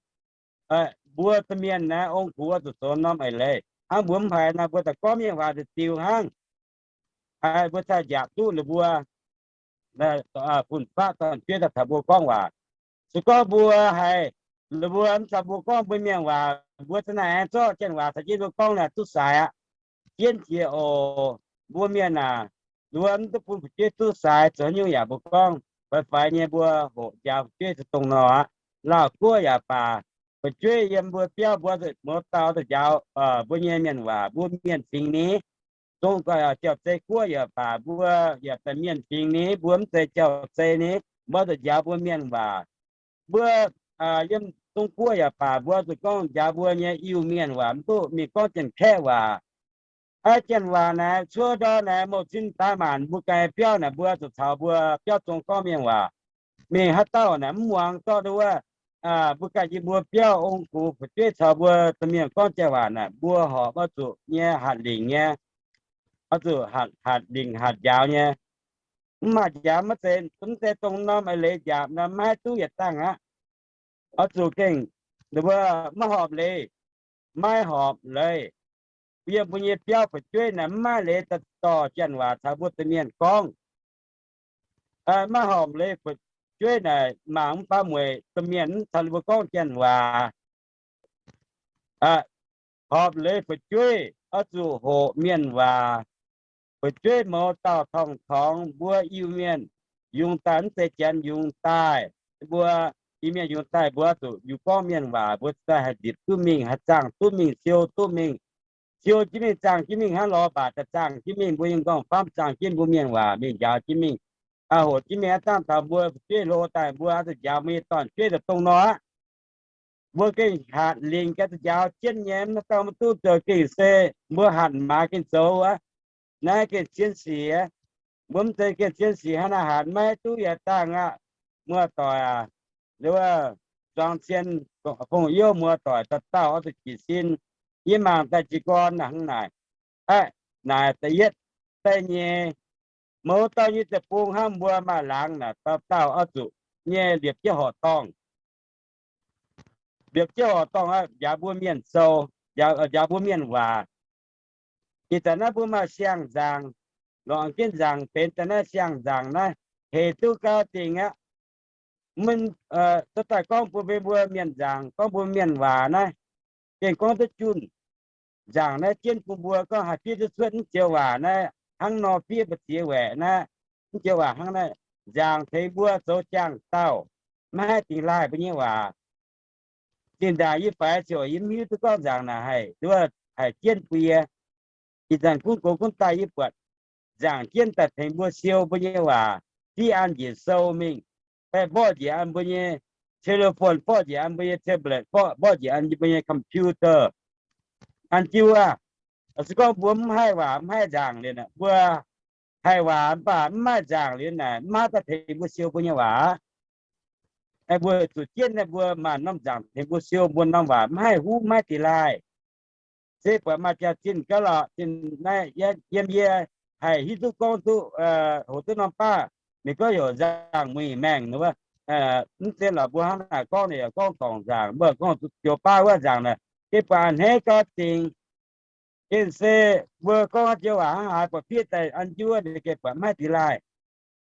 mbuo domh mienh naaiv ong-gux oix zuqc zoux norm eix leiz. Hnangv mbuo mv haiz nor, mbuo daaih gorngv mienh waac nduqc diuh hnangv. Mbuo cingx njaaux duqv ninh mbuo fun-faqv dorn-jueiv daaih caux mbuo gorngv waac. Se gorngv mbuo haiz ninh mbuo mv caux mbuo gorngv mbuo mienh waac, mbuo za'naaic aengx zorqv janx waac caux jienv mbuo gorngv naaic duqv saaix aqv. Jienv jiex oc, mbuo mienh aac, ninh mbuo mv duqv bun fu'jueiv duqv saaix, zoux haaix nyungc yaac mbuo gorngv faix-faix nyei, mbuo hoqc njaaux fu'jueiv za'gengh nor aqv. Lauh guoqv yaac baac, fu'jueiv yiem mbuo biauv mbuo mouz dauh zuqc njaaux mbuo nyei mienh waac, mbuo mienh fingx ni. Zong jauv-zei guoqv yaac baac, mbuo yaac daaih mienh fingx ni, mbuo mv zeiz jauv-zei ni, mbuo zuqc njaaux mbuo mienh waac. Mbuo yiem Zong Guoqv yaac baac, mbuo zuqc gorngv njaaux mbuo nyei Iu-Mienh waac, mv duqv mingh gorngv Janx-Kaeqv waac. Aa, Janx waac naaic cuotv ndau naaic mouc cin daaih maanc, mbuo ganh biauv naaic mbuo zuqc caux mbuo biauv zong gorngv mienh waac. Mingh haaix dauh naaic mv muangx zorqv wuov, mbuo ganh yie mbuo biauv ong-gux fu'jueiv caux mbuo domh mienh gorngv Janx waac naaic, mbuo horpc oix zuqc nyei hatc lingc nyei, oix zuqc hatc lingc hatc njaaux nyei. Mv hatc njaaux maiv zeiz, mv zeiz dongh norm eix leiz njaaux nor maiv duqv yietc dangh aqv. Oix zuqc gengh mbuo maiv horpc leiz, maiv horpc leiz. Yiem mbuo nyei biauv fu'jueiv naaic mv maaih leiz daaih dorh Janx waac caux mbuo domh mienh gorngv. Maiv horpc leiz fu'jueiv naaic mangc mv baac mueic domh mienh mv caux ninh mbuo gorngv Janx waac. Horpc leiz fu'jueiv oix zuqc hoqc mienh waac. Fu'jueiv mouz dauh torngv-torngx, mbuo Iu-Mienh yungz daaih, mv zeiz Janx yungz daaih. Mbuo Iu-Mienh yungz daaih mbuo zuqc yungz gorngv mienh waac, mbuo daaih haih nzipc duqv mingh, haih zaangh duqv mingh, siou duqv mingh. Siou jienv mingh, zaangh jienv mingh hnangv lorz mbatc daaih zaangh jienv mingh, mbuo yungz gorngv famv zaangh jienv mbuo mienh waac mingh njaaux jienv mingh. Hoqc jienv mingh aqv, dangh taux mbuo fu'jueiv hlo daaih mbuo oix zuqc njaaux mbuo nyei dorn-jueiv daaih dongh nor aqv. Mbuo gengh hatc lingc gaax zuqc njaaux jienv nyei, mv dauh maiv duqv zoux gengh se mbuo hatc maaz gengh zoux aqv. Naaiv gengh cien sic aqv. Mbuo mv zeiz gengh cien sic hnangv naaiv hatc maiv duqv yietc dangh aqv. Muoz-doic aac, zuangx cien fongc youh muoz-doic dauh dauh oix zuqc jiez sin. Yie mangc daaih jiez gorn hnangv naaic. Aqv, naaic da'yietv, da'nyeic, mouz dauh nyei deic-bung hnangv mbuo maaih laangz naaic dauh dauh oix zuqc nyei liepc jienv horqc dorngh. Liepc jienv horqc dorngh aqv, njaaux mbuo mienh sou, njaaux mbuo mienh waac. Ih zanc naaiv mbuo maaih siang-nzaangc, longc jienv nzaangc benx daaih naaiv siang-nzaangc naaiv hec duqv gau dingc aqv. Mv, dorh daaih gorngv bun mbuo mbuo mienh nzaangc, gorngv mbuo mienh waac naaiv, gengh gorngv duqv junh. Nzaangc naaiv jienv bun mbuo gorngv haih fiev duqv cuotv mv joux waac naaiv, hnangv nor fiev mbu'ziex waeqc naaiv, mv joux waac hnangv naaiv. Nzaangc tengx mbuo zoux jangx-daauh, maiv haih dingx laaih mbuo nyei waac. Zinh ndaangc yie faix ziouc yie mv hiuv duqv gorngv nzaangc naaic haih nduov haih jienv bun yie. Ih zanc gunv gox gunv daaih yie buatc nzaangc jienv daaih tengx mbuo siou mbuo nyei waac, fiev an njiec sou mingh, baeqv mborqv njiec an mbuo nyei telephone, mborqv njiec an mbuo nyei tablet, mborqv njiec an mbuo nyei computer. An jiu aah, se gorngv mbuo mv haih waac mv haih nzaangc liuz naaic, mbuo haih waac mv baac mv maaih nzaangc liuz naaic, mv maaih daaih tengx mbuo siou mbuo nyei waac. Mbuo zuqc jienv naaiv mbuo maaih norm nzaangc tengx mbuo siou mbuo norm waac, mv haih huv mv haih dingx laaih. Se buatc maaih jaax-zinh gaax lorqc, zinh naaiv yiem yie haih hiuv duqv gorngv duqv, hoc duqv norm baav, ninh gorngv heuc nzaangc muic maengc nor wuov. Mv zeiz lorqc, mbuo hnangv naaic gorngv ninh yaac gorngv dorngc nzaangc, mbuo gorngv joux baav wuov nzaangc naaic, gengh buatc a'hneiv gau dingc. Gengh se mbuo gorngv joux waac hnangv haaix buatc fiev daaih an jiuv ninh gengh buatc mv haih dingx laaih.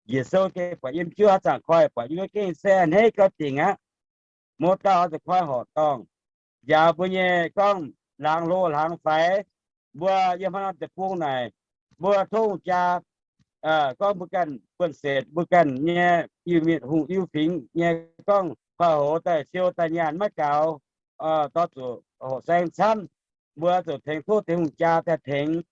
Njiec sou gengh buatc yiem jiuv haaix zanc koi buatc yiem gengh se a'hneiv gau dingc aqv. Mouz dauh oix zuqc koi horqc dorngh, njaaux mbuo nyei gorngv laangz hlo laangz faix. Mbuo yiem haaix norm deic-bung naaic, mbuo tov hungh jaa, gorngv mbuo ganh buonv-setv mbuo ganh nyei Iu-Mienh hungh Iu-fingx nyei gorngv koi hoz daaih siou daaih nyaanh maiv gaux, dorh zuqc hoqc saeng camv. Mbuo zuqc tengx tov tengx hungh jaa daaih tengx.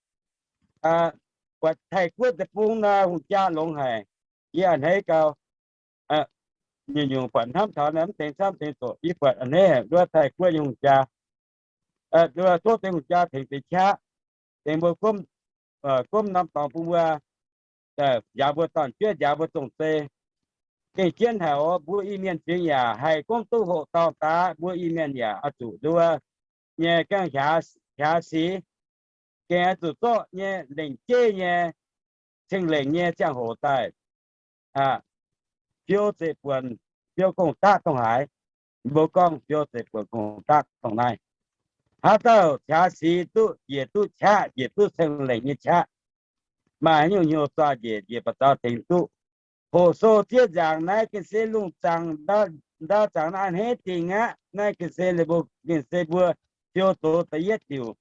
Buatc Taiv-Guoqv deic-bung nor hungh jaa longx haic. Yie a'hneiv gau. Nyungc-nyungc buatc hnamv taux naaiv mv tengx camv tengx zoqc, yie buatc a'hneiv haic nduov Taiv-Guoqv nyei hungh jaa. Nduov tov tengx hungh jaa tengx deix qaqv, tengx mbuo gomv, gomv norm dorngx bun mbuo, njaaux mbuo dorn-jueiv, njaaux mbuo zong-zei. Gengh jienv haic oc, mbuo Iu-Mienh fingx yaac haih gorngv duqv hoqc dorngh daaih, mbuo Iu-Mienh yaac oix zuqc nduov nyei gengh hiaaux sic, gengh oix zuqc zorqv nyei lengc jeiv nyei, ceng-lengc nyei ziangh hoc daaih, fiou zeiv-buonc, fiou gong-daqv dongh haaix. Mbuo gorngv fiou zeiv-buonc gong-daqv dongh naaiv. Haaix dauh hiaaux sic duqv, njiec duqv qaqv, njiec duqv ceng-lengc nyei qaqv, maaih haaix nyungc hnyouv zuaah njiec, njiec baac zaux tengx duqv. Hoqc sou zieqv nzaangc naaiv gengh se lungh zaangc, ndau zaangc naaiv a'hneiv dingc aqv. Naaiv gengh se, gengh se mbuo fiou doz da'yietv diuc.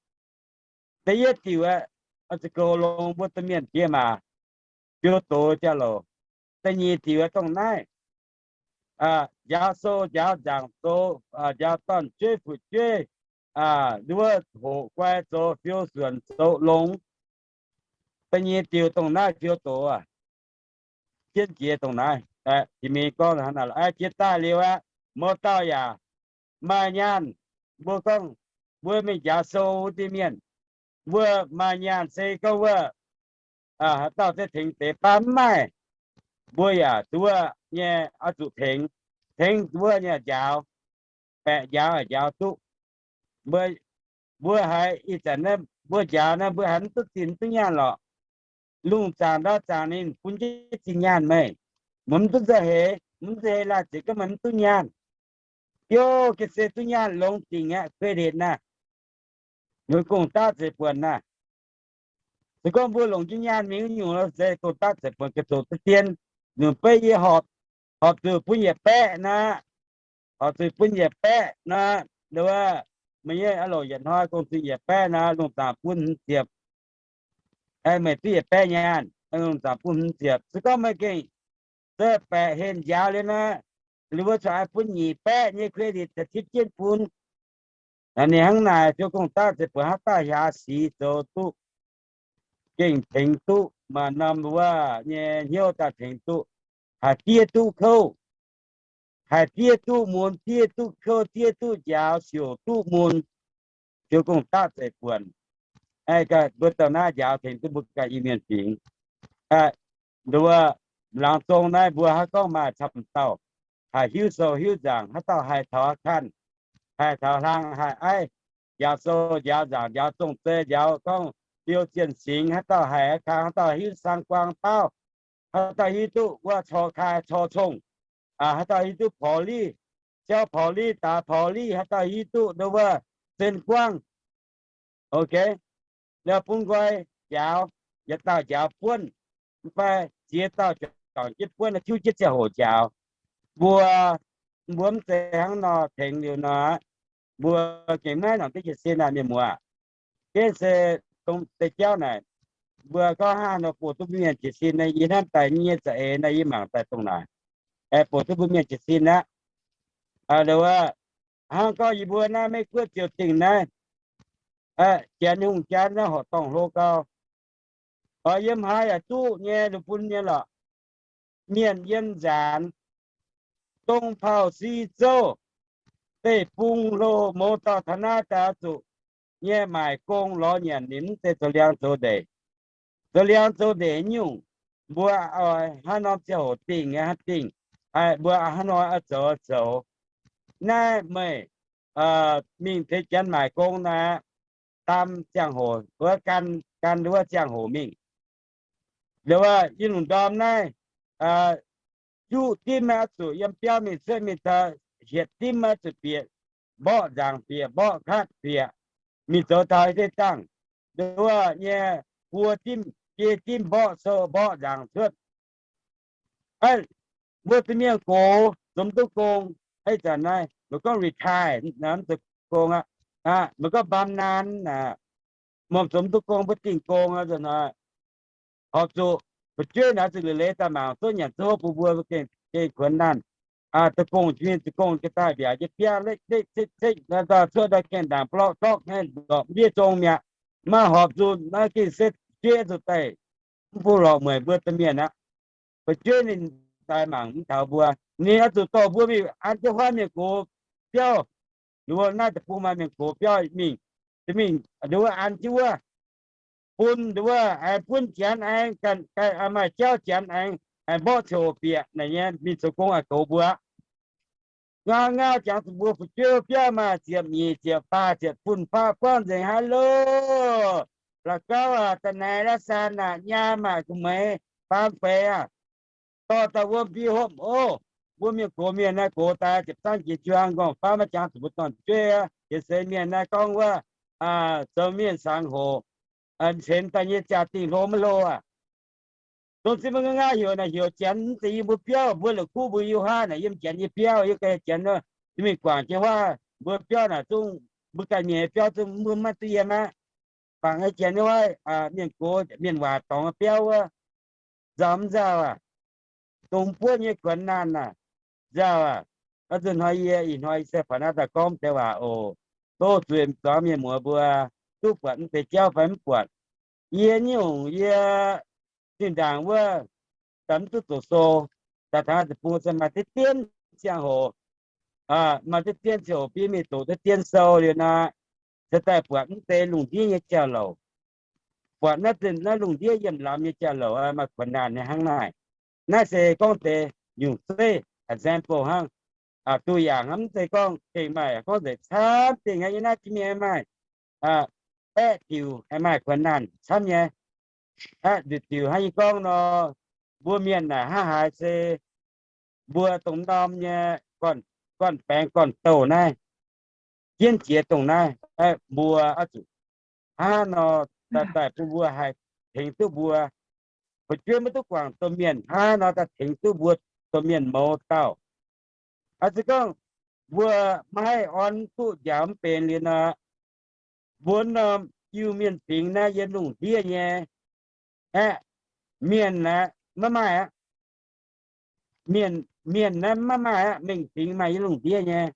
Da'yietv diuc aeqv, oix zuqc goux longx mbuo domh mienh jiex maac, fiou doz jauv-louc. Da'nyeic diuc aeqv, dongh naaiv, njaaux sou njaaux nzaangc zoux, njaaux dorn-jueiv fu'jueiv, nduov hoqc guai zoux fiou suonc zoux longx. Da'nyeic diuc dongh naaiv fiou doz aac, jienv jiex dongh naaiv. Jiex mingh gorngv hnangv naaic, jiex daaih liuz aeqv, mouz dauh yaac maaih nyaanh, mbuo gorngv mbuo mingh njaaux sou wuov deix mienh, mbuo maaih nyaanh se gorngv wuov, haaix dauh se tengx deix baav mv maaih, mbuo yaac duqv nyei oix zuqc tengx, tengx wuov nyei njaaux, baeqc njaaux, njaaux duqv. Mbuo, mbuo haiz ih zanc naaiv mbuo njaaux naaiv, mbuo haiz mv duqv zinh mv duqv nyaanh lorqc. Lungh zaangc ndau zaangc ninh bun jienv zinh nyaanh meih, meih mv duqv nzauh heix, mv nzauh heix laanh ziec gorngv meih mv duqv nyaanh. Biouv ga'sie duqv nyaanh longx dingc aqv, credit naaiv, gong-daqv zeiv-buonc naaiv. Se gorngv mbuo longc jienv nyaanh mingh wuov nyungc se gong-daqv zeiv-buonc ga'zoqc deix dien, nyungc beiv yie horpc zuqc bun yietc baeqv naaiv, horpc zuqc bun yietc baeqv naaiv, wuov, meih nyei a'loc yietc hnoi gong-zinh yietc baeqv naaiv, lungh zaangc bun hmz ziepc. Meih duqv yietc baeqv nyaanh, lungh zaangc bun hmz ziepc. Se gorngv meih gengh se baeqc henh njaaux liuz naaiv, liuz mbuo corc bun nyic baeqv nyei credit daaih tipv jienv bun. Ninh hnangv naaic, fiou gong-daqv zeiv-buonc haaix dauh hiaaux sic zoux duqv, gengh tengx duqv, maaih norm wuov nyei hnyouv daaih tengx duqv, haih diev duqv kouv, haih diev duqv mun, diev duqv kouv, diev duqv njaaux, siouc duqv mun, fiou gong-daqv zeiv-buonc. Mbuo dauh naaiv njaaux tengx duqv mbuo ganh Iu-Mienh fingx. Nduov, laangz zong naaiv mbuo haaix gorngv maaih camv dauh haih hiuv sou hiuv nzaangc, haaix dauh haih taux kanh, haih taux hlang, haih aiv, njaaux sou, njaaux nzaangc, njaaux zong-zei, njaaux gorngv liouh zienh singx, haaix dauh haih kang, haaix dauh hiuv sang guang baauv, haaix dauh hiuv duqv wuov cor kai cor cong, haaix dauh hiuv duqv ผอลี่, เจ้า ผอลี่, ตา ผอลี่, haaix dauh hiuv duqv nduov wuov เส้นกว้าง, ok, bun nqoi njaaux, yietc dauh njaaux buonv, mv fai ziex dauh juangc jienv buonv, tiuv jienv ziangh hoc njaaux. Mbuo, mbuo mv zeiz hnangv nor tengx liuz nor, mbuo gengh maiv nongc duqv jiez sin naaic, mienh muoz. Gengh se dongh deix jauv naaic, mbuo gorngv hnangv nor bun duqv mbuo mienh jiez sin naaiv, yie hnamv daaih nyei za'eix naaiv yie mangc daaih dongh naaic, bun duqv mbuo mienh jiez sin aqv. Hnangv gorngv yie mbuo naaiv Meiv Guoqv ziouc dingh naaiv, Janx nyei hungh jaan naaiv horqc dorngh hlo gau. Yiem haaix yaac duqv nyei, lungh bun nyei lorqc. Mienh yiem nzaanx, dong Pau Si Zouv, deic-bung hlo mouz dauh taux naaiv daaih oix zuqc nyei maaic gong lorz nyanc, ninh mv zeiz zoux liangx zoux ndeic. Zoux liangx zoux ndeic nyungc, mbuo oix haaix norm ziangh hoc dingh nyei, haaix dingh, mbuo haaix nor oix zoux zoux. Naaiv meih mingh tengx Janx maaic gong naaic, daam ziangh hoc wuov gan, gan wuov ziangh hoc mingh. Liuz wuov yie lungh ndorm naaiv, juqv dimv maiv zuqc yiem biauv mingh cuotv mingh taux, hietc dimv maiv zuqc bieqc, mborqv nzaangc bieqc, mborqv katv bieqc, mingh zoux taux deix dangh, nduov nyei, buo dimv, biei dimv mborqv sou mborqv nzaangc cuotv. Mbuo zuqc mienh gox zomx duqv gong, ih zanc naaiv mbuo gorngv retire, mv zoux gong aqv. Mbuo gorngv บำนาญ aqv, mbuo zomx duqv gong, mbuo dingh gong aqv. Horpc zuqc fu'jueiv naaic zuqc liuz leiz daaih mangc zuov nyanc zuov hopv bun mbuo gengh kuonx naanh. Da'gongh mienh da'gongh ga'daaih mbiaauc nyei biauv lekv lekv cekv cekv, cuotv daaih gaengh ndaangc blorqv dorqv, ndorpc ndiev zong mi'aqv. Maiv horpc zuqc naaiv gengh se fu'jueiv zuqc daaih mv bun lorqc mueic mbuo domh mienh aqv. Fu'jueiv ninh daaih mangc mv taux mbuo, ninh oix zuqc dorh mbuo mingh an jienv huaav mienh gox biauv. Nduov naaiv deic-bung maaih mienh gox biauv mingh, mingh nduov an jienv wuov, bun nduov aengx buonv Janx aengx, maaih jauv Janx aengx, aengx mborqv coc bieqc naaic nyei mingh zoux gong aqv goux mbuo. Ngau ngau jangx zuqc mbuo fu'jueiv biauv maaih ziepc nyeic ziepc faah ziepc fun-faqv buangv nzengc haaix loh. La'gauv aac, da'naaiv la'saan aac, nyaam aac, gu'meix, faam feix aac, dorh daaih wuom bi hopv oc. Mbuo mienh gox mienh naaiv gox daaih ziepc zangv jiex juang, nqorngv-famv maiv jangx zuqc mbuo dorn-jueiv aqv. Jiex seix mienh naaiv gorngv wuov, zoux mienh sangx hoc, ceix daaih nyei jaa-dingh hlo maiv hlo aac. Dongh zinh mbuo nqa'haav heuc naaic heuc Janx, mv zeiz yiem mbuo biauv, mbuo la'kuqv mbuo yiem huaav naaic, yiem Janx nyei biauv, yiem ga'hlen Janx nor, mingh guangc jiex huaav, mbuo biauv naaic zungv, mbuo ganh mienh nyei biauv zungv mbuo maiv duqv yiem aqv. Bangc nyei Janx nyei huaav, mienh gox mienh waac dorngx biauv wuov, nzauh mv nzauh aac? Dongh buonv nyei kuonx naanh aac, nzauh aac. Oix zuqc hnoi yie, ih hnoi yie se faaux naaiv daaih gorngv deix waac oc. Tov zuiz zuangx mienh muoz mbuo duqv buatc mv deix jauv fai mv buatc. Yie nyungc yie zinh ndaangc wuov, daaih mv duqv zoux sou, daaih taux deic-bung se maaih diqv dienv ziangh hoc. Maaih duqv dien ziouc bieqc mingh doqc duqv dien sou liuz nor, se daaih buatc mv deix lungh ndiev nyei jauv-louc, buatc naaiv, naaiv lungh ndiev yiem lamz nyei jauv-louc maaih kuonx naanh nyei hnangv naaiv. Naaiv se gorngv deix nyungc zeiv, example hnangv, ตัวอย่าง hnangv. Mv zeiz gorngv gengh maaih, gorngv nzengc camv dingc aqv. Yiem naaiv jiex mingh maaih baeqv diuc, maaih kuonx naanh camv nyei. Aqv, nduqc diuc hnangv yie gorngv nor, mbuo mienh naaic hnangv haaix se mbuo dongh norm nyei gorn-baengx gorn-douh naaiv, jienv jiex dongh naaiv, mbuo oix zuqc hnangv nor daaih bun mbuo haih tengx duqv mbuo. Fu'jueiv maiv duqv guangc domh mienh, hnangv nor daaih tengx duqv mbuo domh mienh mouz dauh. Oix zuqc gorngv mbuo maiv haih orn duqv njaaux mv benx liuz nor, mbuo norm Iu-Mienh fingx naaiv yiem lungh ndiev nyei aqv. Mienh naaiv maiv maaih aqv. Mienh, mienh naaiv maiv maaih aqv. Mengh fingx maaih yiem lungh ndiev nyei.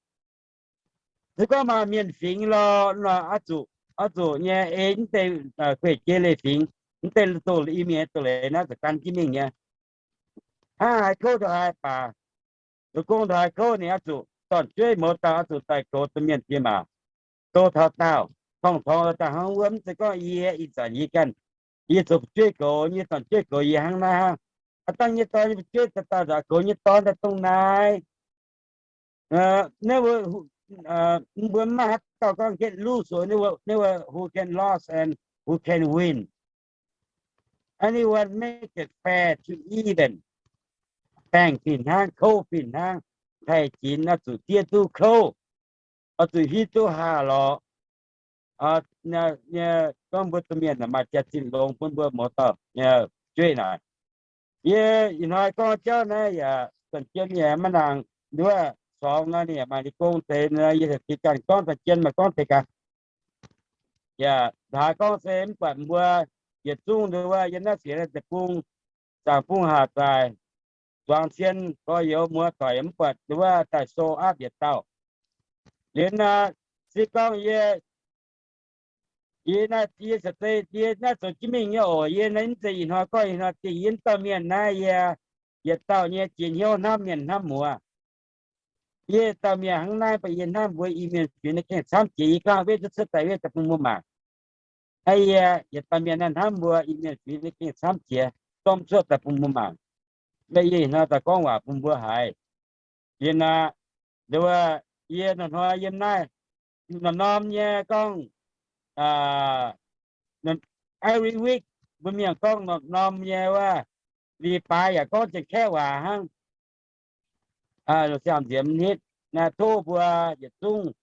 Se gorngv maaih mienh fingx lorqc nor, oix zuqc, oix zuqc nyei ei mv deix gueic jei leiz-fingx, mv deix doz Iu-Mienh doz-leiz naaiv zuqc gan jienv mingh nyei. Hnangv haaix kouv ndongc haaix baac, zoux gong ndongc haaix kouv ninh oix zuqc dorn-jueiv mouz dauh oix zuqc daaih goux domh mienh fim maah, doz taux daauh, torngv-torngx daaih hnangv wuov. Mv zeiz gorngv yie ih zanc yie ganh, yie zoux fu'jueiv goux, yie dorn-jueiv goux yie hnangv naaiv hnangv. Aa, dangh nyei dorn nyei fu'jueiv dauh dauh nzauc goux nyei dorn daaih dongh naaiv. Never, mbuo maiv maaih haaix dauh gorngv get lose, never, never who can lost and who can win. Anyone make it fair to even. Baengh fih hnangv, kouv fih hnangv, taaih jinx oix zuqc diev duqv kouv, oix zuqc hiuv duqv haah lorqc. Gorngv mbuo domh mienh maaih jaax-zinh longx bun mbuo mouz dauh nyei fu'jueiv naaic. Yie ih hnoi gorngv jauv naaiv yaac zanc jien yaac maiv nangc nduov sorngx nor, ninh yaac maaih ninh gong deix nor, yie heuc jiex ganh gorngv zanc jien maaih gorngv deix gaax. Yaac haaix gorngv se mv buatc mbuo yietc zungv nduov yiem naaiv sienx deic-bung, zaangc bung haac zaaic, zuangx cien gorx-youz muoz doic mv buatc nduov daaih show up yietc dauh. Liuz nor, se gorngv yie, yie naaiv, yie caux zeiz yie naaiv zoux jienv mingh nyei oc. Yie naaiv mv zeiz ih hnoi gorngv ih hnoi dingh. Yie dauh mienh naaiv yie yietc dauh nyei jiex hnyouv hnamv mienh hnamv muoz. Yie dauh mienh hnangv naaiv, mv baac yie hnamv mbuo Iu-Mienh fingx naaiv gengh camv jiex. Yie gangv wetv duqv cuotv daaih wetv daaih bun mbuo mangc. Aa, yie yietc dauh mienh naaiv hnamv mbuo Iu-Mienh fingx naaiv gengh camv jiex, zorqv cuotv daaih bun mbuo mangc. Mv baac yie ih hnoi daaih gorngv waac bun mbuo haiz. Yie naaiv, yie norm-norm yiem naaiv, norm-norm nyei gorngv, every week, mbuo mienh gorngv norm-norm nyei wuov, li baaix yaac gorngv Janx-Kaeqv waac hnangv. Siang-nziex m'nitv naaiv tov mbuo yietc zungv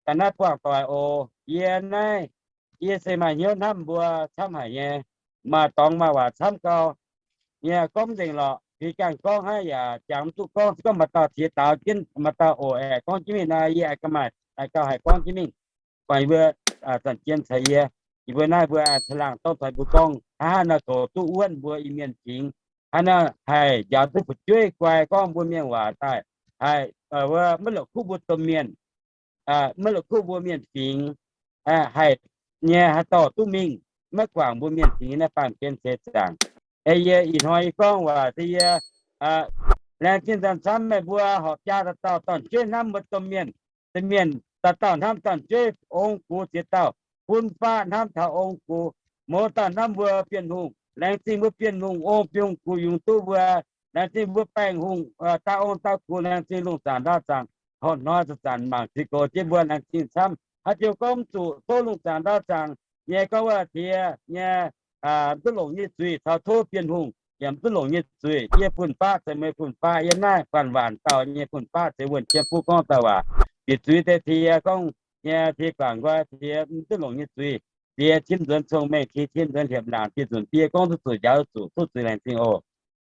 ga'naaiv buangh doic oc. Yie naaiv, yie se maaih hnyouv hnamv mbuo camv haic nyei, maaih dorngx maaih waac camv gau. Yie gorngv mv nzengc lorqc, fih ganh gorngv hnangv yaac jangx mv duqv gorngv. Se gorngv maaih dauh qiex daaux jienv, maaih dauh oc aengx gorngv jienv mingh nor, yie aengx ga'maaih aengx gauh haih gorngv jienv mingh. Buatc mbuo zanc jien caux yie, yie mbuo naaiv mbuo aengx caangh laangh dorng taux mbuo gorngv hnangv haaix nor goux duqv wuonv mbuo Iu-Mienh fingx, hnangv haaix nor haih njaaux duqv fu'jueiv guai gorngv mbuo mienh waac daaih, haih maiv la'kuqv mbuo domh mienh, maiv la'kuqv mbuo mienh fingx, haih nyei haaix dauh duqv mingh, maiv guangc mbuo mienh fingx naaiv baamh gen seix zaangc. Ei yie ih hnoi yie gorngv waac se yie laengz zingh zanc camv meih mbuo horpc jaa dauh dauh dorn-jueiv hnamv mbuo domh mienh. Domh mienh dauh dauh hnamv dorn-jueiv, ong-gux ziex dauh, fun-faqv hnamv taux ong-gux, mouz dauh hnamv mbuo Bienh Hungh. Laengz zingh mbuo Bienh Hungh, ong-bienh hungh gux yungz duqv mbuo. Laengz zingh mbuo baengh hungh, dauh ong dauh gux. Laengz zingh lungh zaangc ndau zaangc, horpc hnoi zanc-zanc mangc ziux goux jienv mbuo. Laengz zingh camv. Haaix diuc gorngv mv zuqc tov lungh zaangc ndau zaangc nyei gorngv wuov tiex nyei, mv duqv longc nyei zuiz caux tov Bienh Hungh yaac mv duqv longc nyei zuiz. Yie fun-faqv ceix meih fun-faqv, yiem naaiv guanh waanc dauh nyei fun-faqv ceix wuonh jienv fuqv gorngv dauh waac, bieqc zuiz deix tiex gorngv nyei tiex guangc nqoi tiex mv duqv longc nyei zuiz, tiex cim nzuonx cong-mengh, tiex cim nzuonx liepc naanc, tiex nzunc biei gorngv duqv zuqc njaaux duqv zuqc, tov zuiz laengz zingh oc.